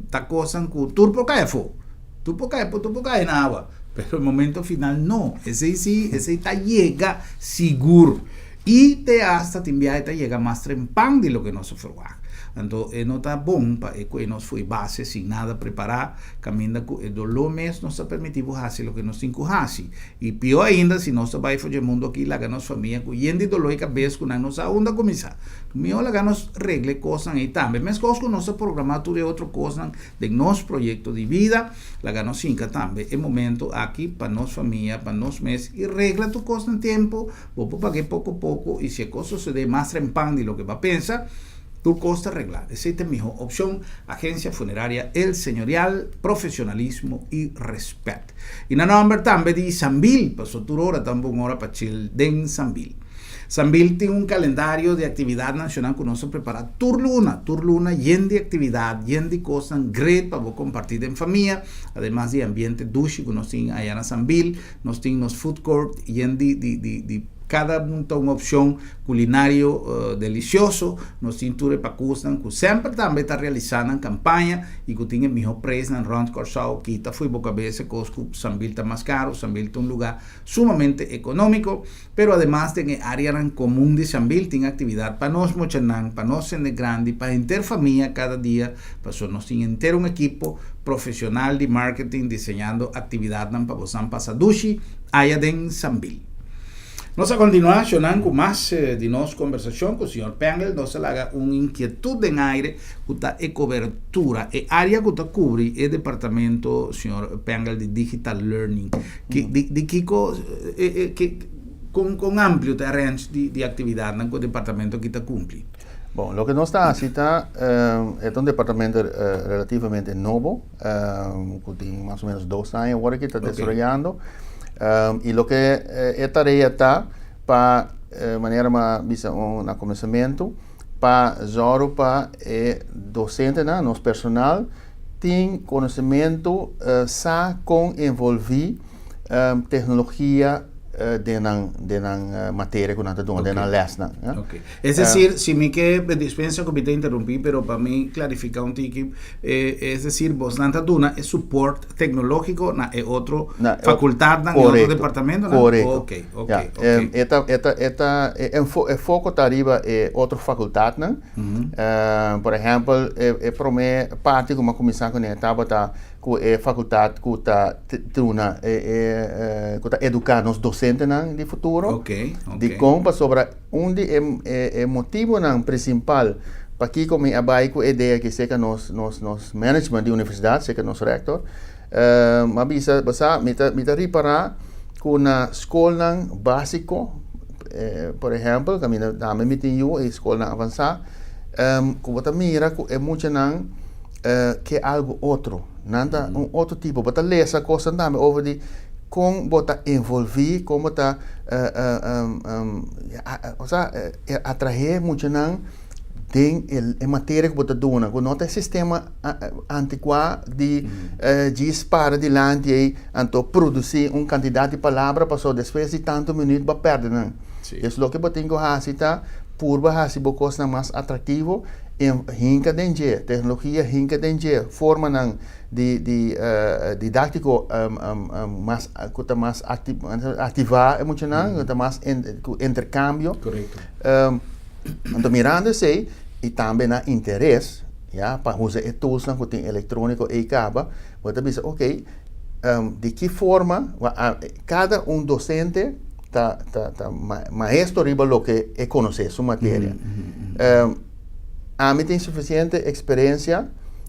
ta kosnan ku tur por kai afó. Tur por kai, tur por kai na awa. Pero e momento final no. Esei sí, esei ta yega sigur. I te asta tin biaha e ta yega mas trempan di loke nos a ferwagt. Anto e no ta bon pa e ku e nos fo'i base sin nada prepará. Kaminda ku e doló mes nos ta permití bo hasi loke nos tin ku hasi. I pió ainda si nos ta bai for dje mundu akí laga nos famia ku yen di doló i kabes ku nan no sa unda kuminsá. Mihó laga nos regla e kosnan ei tambe. Meskos ku nos ta programá tur e otro kosnan den nos proyekto di bida, laga nos hinka tambe e momento akí pa nos famia, pa nos mes i regla tur kos na tempu. Bo por pag'é poko poko i si e kos sosodé mas rempan di loke bo a pensa, Tur kos ta reglá. Esei ta e mihó opshon. Agensia Funeraria El Señorial, profesionalismo i respet. I na nòmber tambe di Sambil, paso tur ora ta un bon ora pa chill den Sambil. Sambil tin un kalendario di aktividatnan shonal ku nos ta prepará tur luna, tur luna yen di aktividat, yen di kosnan great pa bo kompartí den famia, ademas di ambiente dushi ku nos tin aya na Sambil. Nos tin nos food court yen di di di di kada un ta un opshon kulinario delicioso. Nos tin tur e pakusnan ku semper tambe ta realisá nan kampaña i ku tin e mihó preisnan rònt Kòrsou. Kita fo'i bo kabes e kos ku Sambil ta mas karu. Sambil ta un lugá sumamente ekonómiko, pero ademas den e áreanan komun di Sambil tin aktividat pa nos muchanan, pa nos hende grandi, pa henter famia kada dia, pasobra nos tin henter un ekipo profesional di marketing diseñando aktividatnan pa bosan pasa dushi aya den Sambil. Nos a kontinuá shonnan ku mas di nos kombersashon ku señor Pengel. Nos a laga un inkietut den aire ku ta e kobertura, e área ku ta kubri e departamento, señor Pengel, di Digital Learning. Ki, di, di kiko, e, e, ki, kon, kon amplio ta e range di, di aktividatnan ku e departamento aki ta kumpli? Bon, loke nos ta hasi ta, e ta un departamento relativamente nobo, ku tin mas o menos dos aña awor aki ta desaroyando. I loke e tarea ta pa, manera mi a bisa na kuminsamentu, pa zòru pa e dosentenan, nos personal, Tin konosementu, sa kon envolví teknologia den nan den nan materia ku nan ta duna, den nan lèsnan. Ok. Es desir, si mi ke dispensa ku mi ta interumpí, pero pa mi klarifiká un tiki, es desir bosnan ta duna e support teknológiko na e otro fakultatnan, e otro departamentonan? Korekto. Ok, ok, ok. E ta e ta e ta e foko ta riba e otro fakultatnan. Por ehèmpel, e promé parti ku mi a kuminsá kuné tabata ku e fakultat ku ta duna ku ta eduká nos dosentenan di futuro. Dikon? Pasobra un di e motibunan prinsipal pakiko mi a bai ku e idea aki serka nos nos management di universidat, serka nos rektor, mi a bisa, bo sa, mi ta mi ta ripará ku na skolnan básiko, Por ehèmpel, kaminda tambe mi tin yu e skolnan avansá, ku bo ta mira ku e muchanan ke algu otro. Nan ta un otro tipo. Bo ta lesa kosnan tambe over di kon bo ta envolví, kon bo ta osea atraé muchanan den e materia ku bo ta duna, ku no ta e sistema antikuá di djis para dilanti ei anto produsí un kantidat di palabra pasobra despues di tantu minüt bo a pèrdè nan. Dus loke bo tin ku hasi ta purba hasi bo kosnan mas atraktivo i hinka den dje, teknologia hinka den dje, formanan di di didáktiko mas ku ta mas aktivá e muchanan, ku ta mas ku interkambio. Anto mirando esei i tambe nan interes ya pa usa e toolsnan ku tin elektróniko ei kaba, bo ta bisa ok, di ki forma kada un dosente ta ta ta maestro riba loke e konosé, su materia. Ami tin sufisiente eksperensia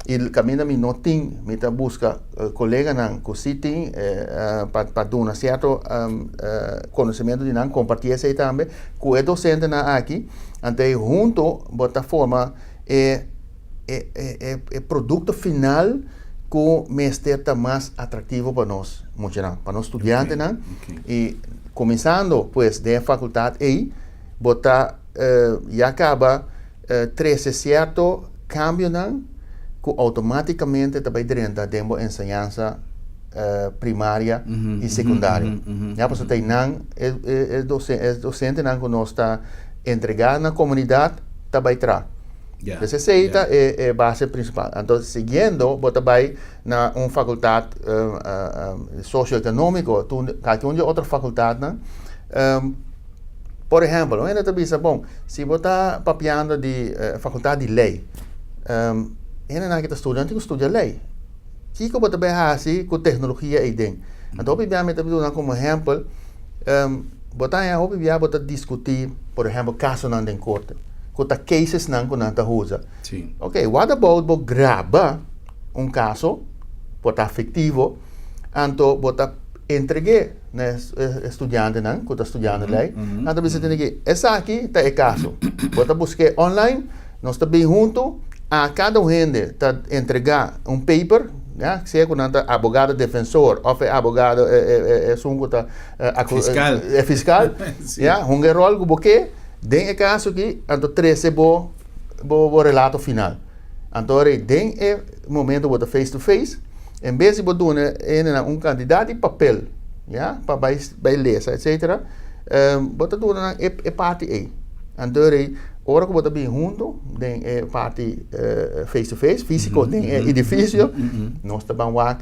i kaminda mi no tin mi ta buska koleganan ku si tin pa duna sierto konosementu di nan, kompartí esei tambe ku e dosentenan aki, anto ei huntu bo ta forma e e produkto final ku mester ta mas atraktivo pa nos muchanan, pa nos studiantenan i kuminsando pues den e fakultat ei bo ta ya kaba trese sierto kambionan ku outomátikamente ta bai drenta den bo enseñansa primaria i sekundaria. Ya pasobra ta einan e dosentenan ku nos ta entregá na komunidat ta bai traha. Entonces esei ta e base prinsipal. Anto siguiendo bo ta bai na un fakultat sosioekonómiko, kalke un di e otro fakultatnan. Por ehèmpel, un hende ta bisa, bon, si bo ta papiando di fakultat di lei, hendenan ki ta studia nan tin ku studia lei. Kiko bo ta bai hasi ku teknologia ei den? Anto hopi bia mi ta duna komo ehèmpel, bo ta haña hopi bia bo ta diskutí, por ehèmpel, kasonan den korte, ku ta casesnan ku nan ta usa. Ok, what about bo graba un kaso, por ta fiktivo, anto bo ta entreg'é na e studiantenan ku ta studiando lei, nan ta bisa tene ki esaki ta e kaso. Bo ta busk'é online, nos ta bin huntu, a kada un hende ta entregá un paper, ya, sea ku nan ta abogado defensor òf e abogado esun ku ta Fiskal. E fiskal, ya, hunga e ròl ku bo ke den e kaso aki, anto trese bo bo relato final. Anto ora den e momento bo ta face to face, en bes di bo duna e hendenan un kantidat di papel, ya, pa bai bai lesa etcetera, bo ta duna nan e e parti ei. Anto ora ora ku bo ta bin huntu den e parti face to face, físiko den e edifisio, nos ta ban wak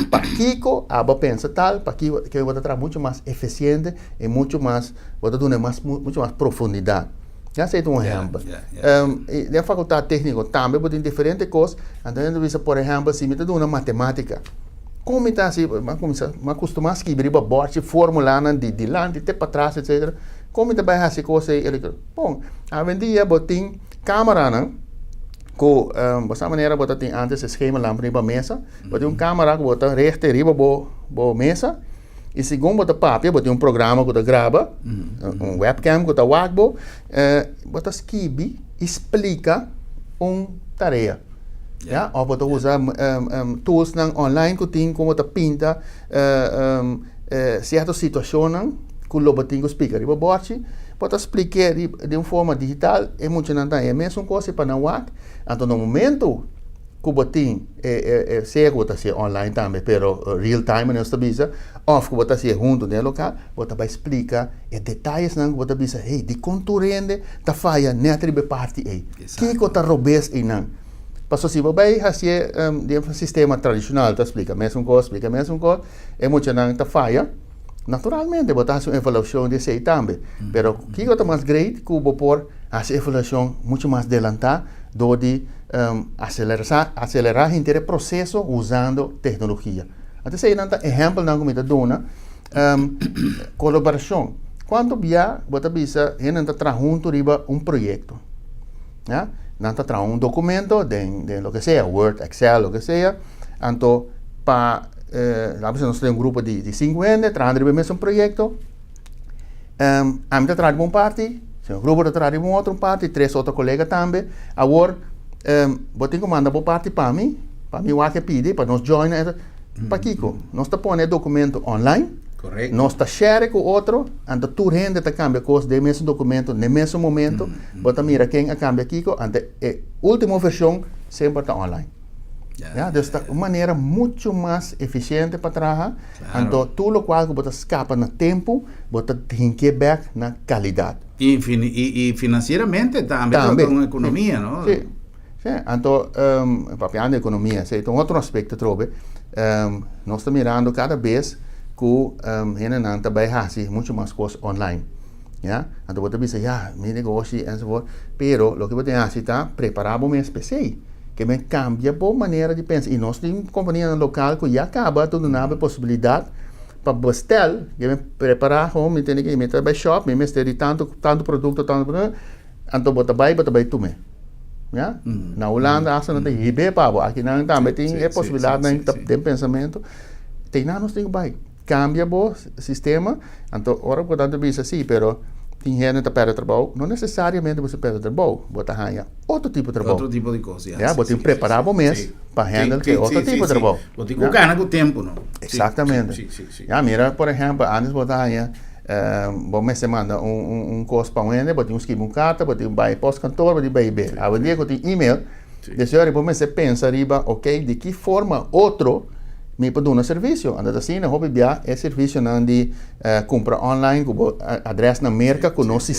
pakiko abo pensa tal, pakiko ke bo ta traha muchu mas efisiente i muchu mas bo ta duna mas muchu mas profundidat. Ya esei ta un ehèmpel. Den fakultat tékniko tambe bo tin diferente kos. Anto hende ta bisa, por ehèmpel, si mi ta duna matemátika, kon mi ta hasi? Mi a kuminsá, mi a kustumá skibi riba bòrchi fórmulanan di dilanti te patras etsetera. Kon mi ta bai hasi kos ei elektróniko? Bon, awendia bo tin kámaranan ku bo sa manera bo ta tin ántes e schemerlamp riba mesa. Bo tin un kámara ku bo ta richte riba bo mesa. I segun bo ta papia, bo tin un programa ku ta graba, un webcam ku ta wak bo, bo ta skibi i splika un tarea. Ya, òf bo ta usa toolsnan online ku tin ku bo ta pinta sierto situashonnan ku lo bo tin ku splika riba bòrchi, bo ta splik'é di un forma digital, e muchanan ta haña e mesun kos i pa nan wak. Anto na momento. ku bo tin e e sea ku bo ta hasié online tambe pero real time nos ta bisa òf ku bo ta hasié huntu den e lokal bo ta bai splika e detayesnan ku bo ta bisa hey dikon tur hende ta faya nèt riba e parti ei kiko ta robes einan pasobra si bo bai hasié den e sistema tradishonal ta splika mesun kos splika mesun kos e muchanan ta faya naturalmente bo ta hasi un evaluashon di esei tambe pero kiko ta mas great ku bo por hasi evaluashon muchu mas delantá dor di acelerá acelerá henter e proseso usando teknologia. Anto eseinan ta ehèmpelnan ku mi ta duna. Kolaborashon. Kuantu bia bo ta bisa hendenan ta traha huntu riba un proyekto? Ya, nan ta traha un dokumento den den loke sea, Word, Excel, loke sea, anto pa laga bisa nos ta den un grupo di sinku hende trahando riba e mesun proyekto. Ami ta traha riba un parti, señor Gruber ta traha riba un otro parti, tres otro kolega tambe. Awor, bo tin ku manda bo parti pa mi, pa mi wak e pidi, pa nos join. Pakiko? Nos ta pone e dokumento online, nos ta share ku otro, anto tur hende ta kambia kos den e mesun dokumento, den e mesun momento. Bo ta mira ken a kambia kiko, anto e ultimo vershon semper ta online. Ya, dus ta un manera mucho mas eficiente pa traha, anto tur locual cu bo ta scapa na tempo, bo ta hinke bek na calidad. Y y financieramente tambe ta un economia, no? Si, si. Anto, papiando di economia, esey ta un otro aspecto atrobe, nos ta mirando cada bes cu hendenan ta bay haci mucho mas cos online, ya. Anto bo ta bisa, ya, mi negoshi enzovoort, pero loke bo tin haci ta prepara bo mes p'esey. Ke men kambia bo manera di pensa. I nos tin kompanianan lokal ku ya kaba ta duna bo e posibilidat pa bestel. Ke men prepará home, mi tene ke mi ta bai shop, mi mester di tantu tantu produkto, tantu produkto, anto bo ta bai bo ta bai tum'é. Ya? Na Hulanda asta nan ta hib'é pa bo. Aki nan tambe tin e posibilidatnan ta den pensamentu. Te nan nos tin ku bai. Kambia bo sistema, anto ora bo ta bisa si, pero tin hende ta perde trabou, no nesesariamente bo ta perde trabou, bo ta haña otro tipo trabou. Otro tipo di kos, ya. Ya, bo tin prepara bo mes pa handle ke otro tipo trabou. Bo tin ku gana ku tempu, no? Eksaktamente. Ya, mira, por ehèmpel, antes bo ta haña, bo mester manda un kos pa un hende, bo tin ku skibi un karta, bo tin ku bai postkantoor, bo tin bai be. Awendia ku tin email, Deseo riba mester pensa riba, ok, di ki forma otro mi por duna servisio. Anto ta asina hopi bia e servisionan di kumpra online ku bo adres na Merka ku nos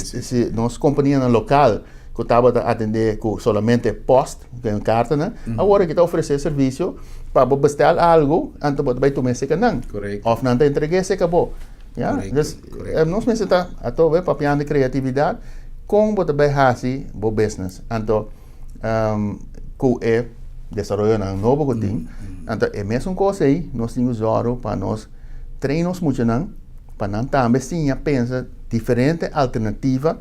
nos kompanianan lokal ku tabata atendé ku solamente post, ku kartanan, awor aki ta ofresé servisio pa bo bestel algu anto bo ta bai tuma esei nan. Òf nan ta entreg'é esei ka bo. Ya, dus nos mester ta atobe papiando di kreatividat kon bo ta bai hasi bo business. Anto. Ku e desaroyonan nobo ku tin, anto e mesun kos ei nos tin ku zòru pa nos train nos muchanan pa nan tambe siña pensa diferente alternativa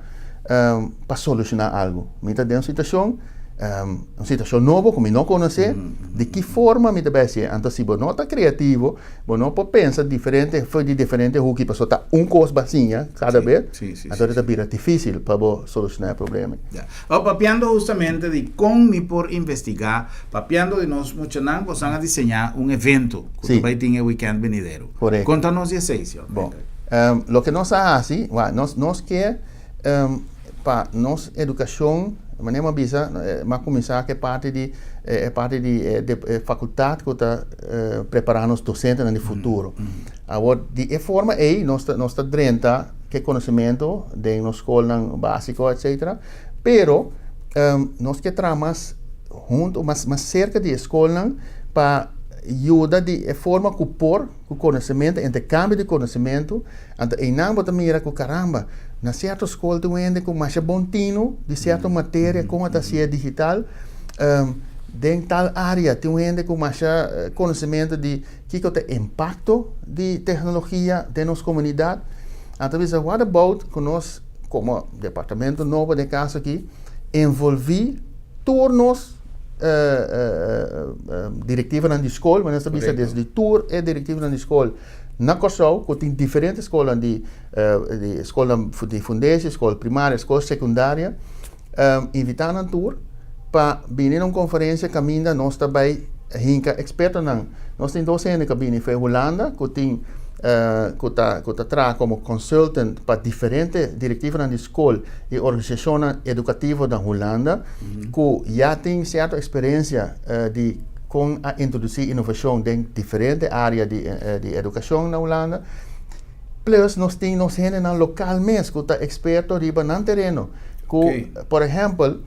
pa solushoná algu. Mi ta den un situashon, un situashon nobo ku mi no konosé, di ki forma mi ta bai hasié? Anto si bo no ta kreativo, Bo no por pensa diferente for di diferente huki pasobra ta un kos bo a siña kada bes, anto ta bira difisil pa bo solushoná e problema. Ya. Awor papiando hustamente di kon mi por investigá, papiando di nos muchanan, bosan a diseñá un evento ku ta bai tin e wikènt benidero. Korekto. Konta nos di esei, señor Bon, loke nos a hasi, wak, nos nos ke pa nos edukashon, manera mi a bisa, mi a kuminsá ku e parti di e parti di e fakultat ku ta prepará nos dosentenan di futuro. Awor, di e forma ei nos ta nos ta drenta ku e konosementu den nos skolnan básiko etsetera, pero nos ke traha mas huntu, mas mas serka di e skolnan pa yuda di e forma ku por ku konosementu, interkambio di konosementu. Anto einan bo ta mira ku karamba, na sierto skol tin un hende ku masha bon tinu di sierto materia kon a ta hasié digital. Den tal área tin un hende ku masha konosementu di kiko ta e impakto di teknologia den nos komunidat. Anto bisa what about ku nos komo departamento nobo den e kaso aki envolví tur nos direktivanan di skol, nos ta bisa desde tur e direktivanan di skol Na Kòrsou ku tin diferente skolnan di di skolnan di fundeshi, skol primaria, skol sekundaria, invitá nan tur pa bini na un konferensia kaminda nos ta bai hinka ekspertonan. Nos tin dos hende ku a bini for Hulanda ku tin. Ku ta traha komo consultant pa diferente direktivanan di skol i organisashonnan edukativo na Hulanda, ku ya tin sierto eksperensia di kon a introdusí inovashon den diferente área di edukashon na Hulanda. Plus nos tin nos hendenan lokal mes ku ta eksperto riba nan tereno. Ku, por ehèmpel,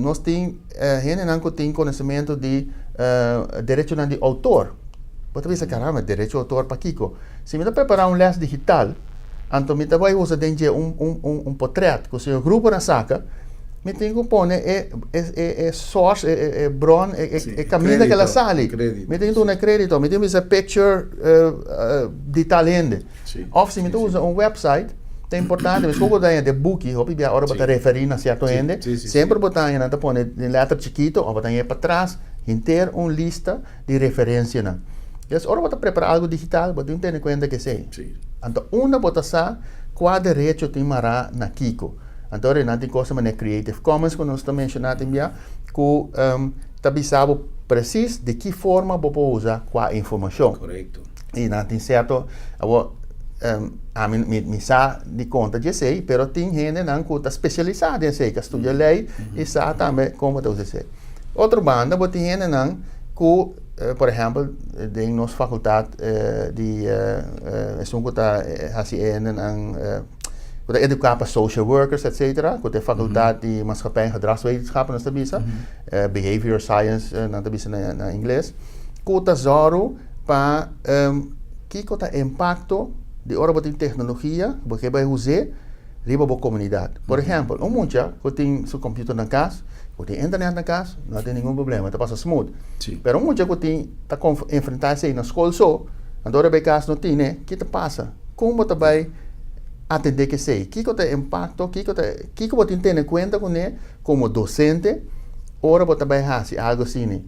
nos tin hendenan ku tin konosementu di derechonan di outor. Bo ta bisa, "Caramba, derecho outor pa kiko?" Si mi ta prepará un lès digital, anto mi ta bai usa den dje un portret ku señor Gruber a saka, mi tin ku pone e source, e bron, e kaminda ku el a sali. Mi tin ku duna e krédito, mi tin ku bisa picture di tal hende. Òf si mi ta usa un website, ta importante, meskos ku bo ta haña den buki, hopi bia ora bo ta referí na sierto hende, semper bo ta haña nan ta pone den lèter chikitu òf bo ta haña patras henter un lista di referencianan. Entonces, ora bo ta prepara algo digital, bo tin ku tene kuenta ku esei. Anto, unda bo ta sa kua derecho tin mará na kiko? Anto, ora nan tin kos manera Creative Commons ku nos ta menshoná tin bia, ku ta bisa bo presis di ki forma bo por usa kua informashon. I nan tin sierto, awor, ami mi sa di konta di esei, pero tin hendenan ku ta spesialisá den esei, ku a studia lei i sa tambe kon bo ta usa esei. Otro banda bo tin hendenan ku, por ehèmpel, den nos fakultat di esun ku ta hasi e hendenan ku ta eduká pa social workers etcetera, ku ta e fakultat di maatschappij en gedragswetenschappen nos ta bisa, behavior science nan ta bisa na ingles, ku ta zòru pa kiko ta e impakto di ora bo tin teknologia bo ke bai us'é riba bo komunidat. Por ehèmpel, un mucha ku tin su computer na kas, ku tin internet na kas, no tin ningun problema, ta pasa smooth. Pero un mucha ku tin ta enfrentá esei na skol so, anto ora bai kas no tine, ki ta pasa? Kon bo ta bai atendé ku esei? Kiko ta e impakto? Kiko ta kiko bo tin tene kuenta kuné komo dosente ora bo ta bai hasi algu asina?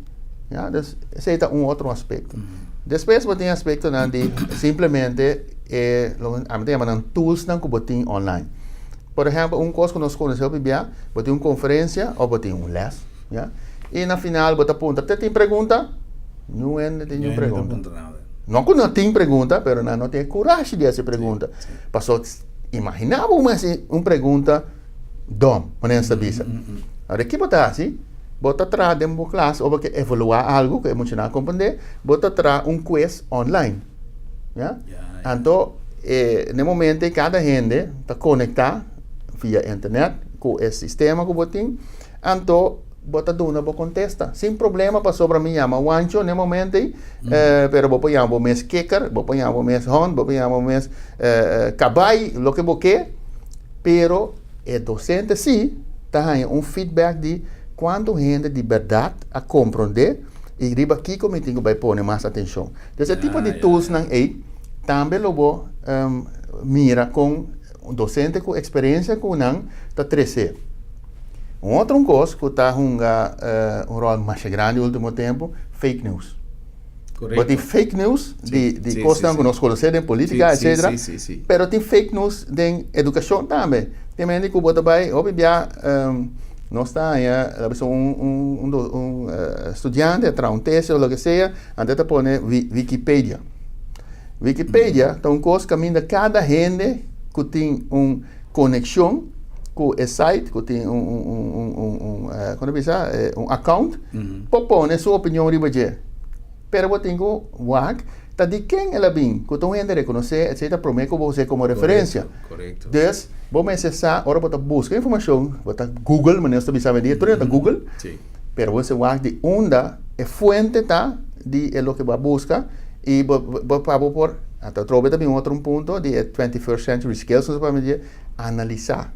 Ya, dus esei ta un otro aspekto. Despues bo tin aspektonan di simplemente e loke ami ta yama nan toolsnan ku bo tin online. Por ehèmpel, un kos ku nos konosé hopi bia, bo tin un konferensia òf bo tin un lès, ya, i na final bo ta puntra, Te tin pregunta? Niun hende tin niun pregunta. No ku no tin pregunta, pero nan no tin e kurashi di hasi pregunta. Pasobra imaginá bo un hasi un pregunta dòm, manera nan ta bisa. Awor, ki bo ta hasi? Bo ta traha den bo klas òf bo ke evaluá algu ku e muchanan a komprendé, bo ta traha un quiz online. Ya? Anto, e, na e momento ei kada hende ta konektá via internet ku e sistema ku bo tin, anto bo ta duna bo kontesta sin problema pasobra mi yama Wancho na e momento ei, pero bo por yama bo mes kikker, bo por yama bo mes hond, bo por yama bo mes kabai, loke bo ke, pero e dosente sí ta haña un feedback di kuantu hende di bèrdat a komprondé i riba kiko mi tin ku bai pone mas atenshon. Entonces e tipo di toolsnan ei tambe lo bo mira kon un docente ku experiencia ku nan ta trece. Un otro un kos ku ta hunga un rol masha grandi ultimo tempo, fake news. Bo tin fake news di kosnan ku nos konosé den politica etcetera, pero tin fake news den edukashon tambe. Tin hende ku bo ta bai hopi bia nos ta haña a bisa un studiante a traha un tesis o loke sea, Anto e ta pone Wikipedia. Wikipedia ta un kos kaminda kada hende ku tin un konekshon ku e site, ku tin un kon ta bisa, un account, por pone su opinion riba dje. Pero bo tin ku wak ta di ken el a bin, ku ta un hende rekonosé, etcetera, promé ku bo us'é komo referensia. Dus, bo mester sa ora bo ta buska informashon, bo ta Google, manera nos ta bisa awendia, tur hende ta Google. Pero bo mester wak di unda e fuente ta di e loke bo a buska i bo bo pa bo por anto atrobe ta bin otro un punto di e 21st century skills nos a papia di analisá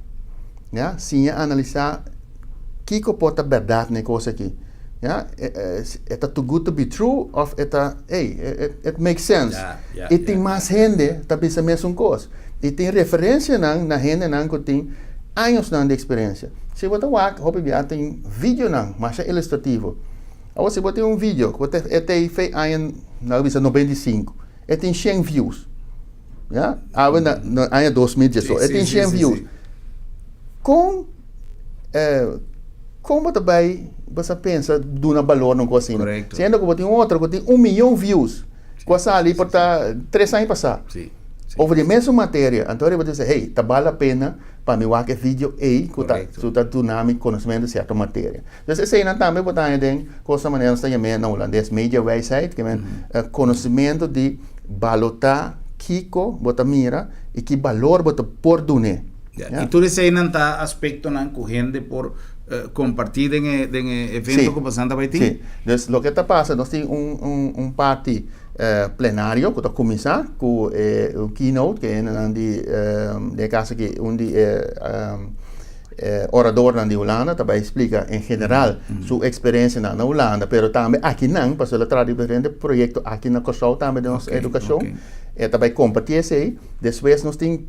ya siña analisá kiko por ta bèrdat na e kos aki ya e ta too good to be true òf e ta ey it makes sense i tin mas hende ta bisa mesun kos i tin referensianan na hendenan ku tin añosnan di eksperensia. Si bo ta wak, hopi bia tin videonan masha ilustrativo. Awor si bo tin un video ku ta e ta fe aña nan a bisa 95, e tin shen views. Ya, awe na na aña 2018, e tin shen views. Kon kon bo ta bai bo sa pensa duna balor na un kos asina? Siendo ku bo tin otro ku tin un miyon views. Ku a sali por ta 3 aña pasá. Over di mesun materia. Anto bo ta bisa, "Hey, ta bale la pena pa mi wak e video ei ku ta ku ta duna mi konosementu di sierto materia." Dus eseinan tambe bo ta haña den kos manera nos ta yam'é na hulandes mediawijsheid, ke men konosementu di balotá kiko bo ta mira i ki balor bo ta por dun'é. Ja, i tur eseinan ta aspektonan ku hende por kompartí den e evento ku boso ta bai tin? Sí. Dus loke ta pasa, nos tin un parti plenario ku ta kuminsá ku e un keynote ku e hendenan di, den e kaso aki un di e oradornan di Hulanda ta bai splika en general su eksperensianan na Hulanda, pero tambe akinan, pasobra el a traha diferente proyekto aki na Kòrsou tambe den nos edukashon, e ta bai kompartí esei. Despues nos tin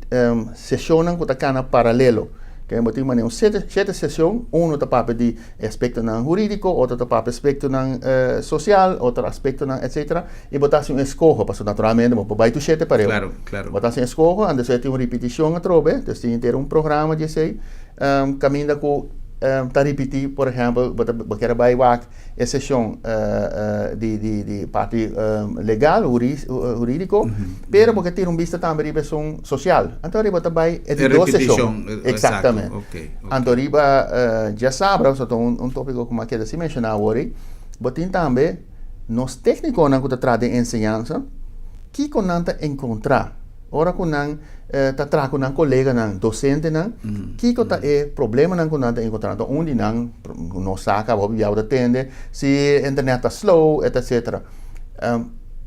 seshonnan ku ta kana paralelo. Ke bo tin manera un shete seshon, unu ta papia di aspektonan hurídiko, otro ta papia aspektonan sosial, otro aspektonan etsetera, i bo ta hasi un eskoho, pasobra naturalmente bo por bai tur shete pareu. Bo ta hasi un eskoho, anto esei tin un ripitishon atrobe, dus tin henter un programa di esei, kaminda ku ta ripití, por ehèmpel, bo ta bo kier a bai wak e seshon di parti legal, hurídiko, pero bo ke tira un bista tambe riba esun sosial. Anto riba ta bai e di dos seshon. Eksaktamente. Anto riba djasabra, so ta un tópiko ku mi a keda sin menshoná awor ei, bo tin tambe nos téknikonan ku ta traha den enseñansa, kiko nan ta enkontrá ora ku nan ta traha ku nan koleganan, dosentenan, kiko ta e problemanan ku nan ta enkontrá. Anto un di nan nos sa kaba hopi biaha bo ta tende si internet ta slow, etcetera.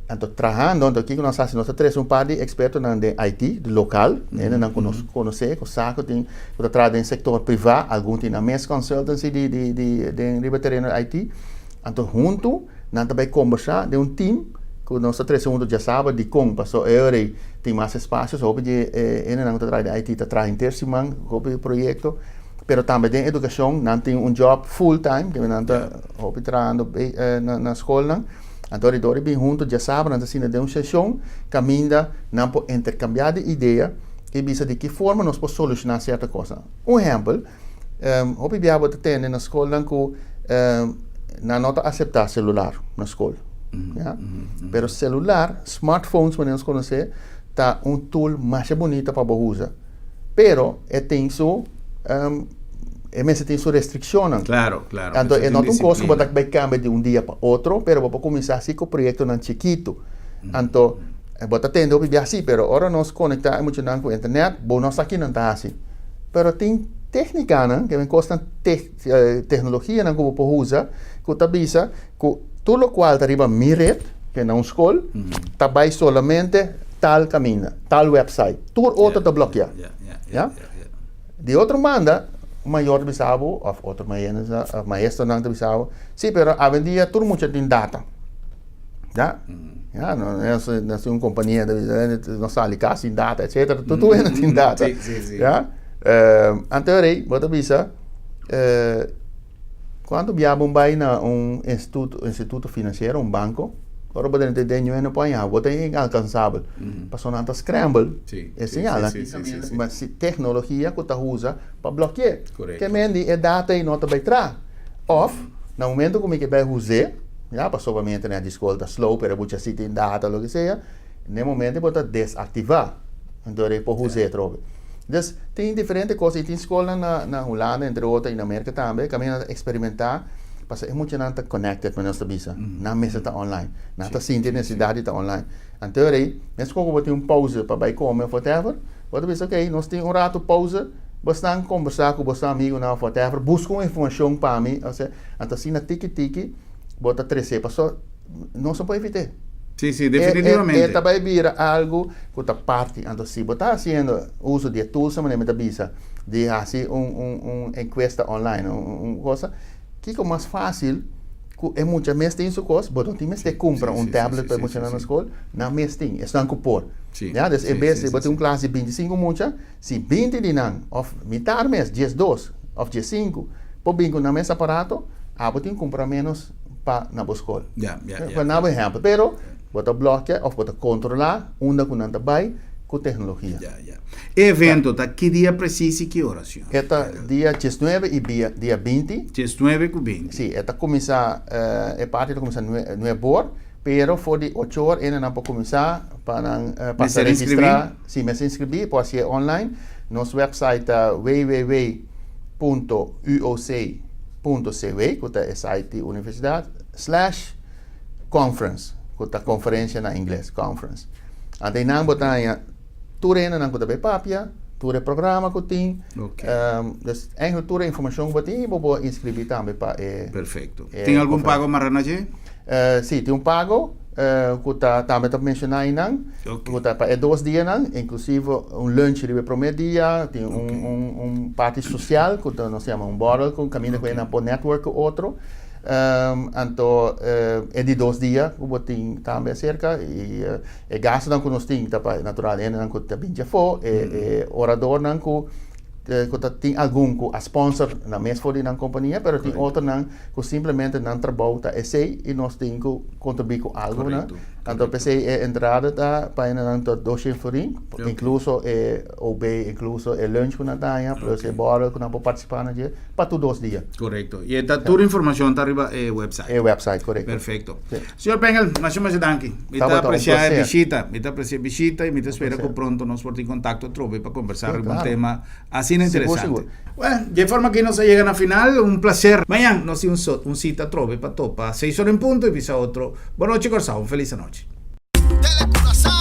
Anto trahando, anto kiko nos hasi? Nos ta trese un par di ekspertonan den IT, di lokal, hendenan ku nos konosé, ku sa ku tin, ku ta traha den sektor privá, algun tin nan mes consultancy di di di den riba tereno di IT. Anto huntu nan ta bai kombersá den un team ku nos ta trese huntu djasabra dikon, pasobra e ora ei tin mas espasio, so hopi di e hendenan ku ta traha den IT ta traha henter siman hopi proyekto, pero tambe den edukashon nan tin un job full time, ke nan ta hopi trahando na skolnan. Anto di dor bin hunto djasabra nan ta sinta den un seshon kaminda nan por interkambiá di idea i bisa di ki forma nos por solushoná sierto kosnan. Un ehèmpel, hopi bia bo ta tende na skolnan ku nan no ta aseptá selular na skol, ya. Pero selular, smartphones manera nos konosé, ta un tool masha bunita pa bo usa. Pero e tin su e mester tin su restrikshonnan. Claro, claro. Anto e no ta un kos ku bo ta bai kambia di un dia pa otro, pero bo por kuminsá hasi ku proyektonan chikitu. Anto bo ta tende hopi bia si, pero ora nos konektá e muchanan ku internet, bo no sa kinan ta hasi. Pero tin téknikanan, ke men kosnan teknologianan ku bo por usa ku ta bisa ku tur lokual ta riba mi ret, ke na un skol, ta bai solamente tal kaminda, tal website. Tur otro ta blokeá. Ya? Di otro banda, un mayor ta bisa bo, òf otro maestronan ta bisa bo, sí, pero awendia tur mucha tin data. Ya? Ya, no, no es un kompania ta bisa, no sali kas sin data, etcetera. Tur tur hende tin data. Ya? Anto rei, bo ta bisa, Kuantu bia bo bai na un instituto finansiero, un banko, ora bo drenta den ño no por haña, bo ta inalkansabel. Pasobra nan ta scramble e señal. Ma si teknologia ku ta usa pa bloke'é. Ke men di e data ei no ta bai tra. Òf na momento ku mi ke bai us'é, ya, pasobra mi internet di skol ta slow pero e bucha si tin data loke sea, na e momento bo ta desaktivá. Anto e por us'é atrobe. Dus, tin diferente kos i tin skolnan na na Hulanda entre otro i na Merka tambe kaminda nan ta eksperimentá pasobra e muchanan ta connected manera nos ta bisa. Nan mester ta online. Nan ta sinti e nesesidat di ta online. Anto rei, meskos ku bo tin un pauze pa bai kome òf whatever, bo ta bisa okay, nos tin un ratu pauze, bo stan kombersá ku boso amigunan òf whatever, buska un informashon pa mi, osea, anto asina tiki tiki bo ta tres'é pasobra nos no por evit'é. Sí, sí, definitivamente. E ta bai bira algu ku ta parti. Anto si bo ta hasiendo uso di e toolsnan manera mi ta bisa, di hasi un un un enkuesta online, un un cosa, kiko mas fásil ku e mucha mes tin su kos, bo no tin mester kumpra un tablet pa e muchanan na skol, nan mes tin, esnan ku por. Ya, dus en bes di bo tin un klas di 25 mucha, si 20 di nan òf mitar mes, 12 òf 15, por bin ku nan mes aparato, abo tin kumpra ménos pa na bo skol. Pa na bo ehèmpel. Pero bo ta blòkia òf bo ta kontrolá unda ku nan ta bai ku teknologia. E evento ta ki dia presis i ki ora, señor? E ta dia 19 i dia 20. 19 ku 20. Sí, e ta kuminsá, e parti ta kuminsá nuebe or. Pero for di 8 or hendenan por kuminsá pa nan pasa Mester inskribí? registrá. Si, mester inskribí, por hasié online. Nos website ta www.uoc.cw, ku ta e site di universidat, slash conference, ku ta konferensia na ingles, conference. Anto einan bo ta haña tur e hendenan ku ta bai papia, tur e programa ku tin. Dus eigenlijk tur e informashon ku bo tin i bo por inskribí tambe pa e. Perfecto. Tin algun pago mará na dje? Sí, tin un pago ku ta tambe ta menshoná einan, ku ta pa e dos dianan, inklusivo un lunch riba e promé dia, tin un parti sosial ku ta nos yama un bòrel ku kaminda ku nan por network ku otro. Anto e di dos dia ku bo tin tambe aserka i E gastunan ku nos tin ta pa natural hendenan ku ta bin djafó, e e oradornan ku ku ta tin algun ku a sponsor nan mes for di nan kompania, pero tin otronan ku simplemente nan trabou ta esei i nos tin ku kontribuí ku algu nan. Anto p'esei e entrada ta pa hendenan ta 200 florin, inkluso e OB, inkluso e lunch ku nan ta haña, plus e bòrel ku nan por partisipá na dje pa tur dos dia. Korekto. I e ta tur informashon ta riba e website. E website, korekto. Perfekto. Señor Pengel, masha masha danki. Mi ta aprecia e bishita. Mi ta aprecia e bishita y mi ta spera cu pronto nos por tin contacto atrobe pa conversa riba un tema asina interesante. Bueno, dje forma aki nos a yega na final. Un placer. Mañan nos tin un cita atrobe pa topa seis ora en punto y bisa otro. Bon nochi Corsou. Un feliz anochi. Tele Curaçao.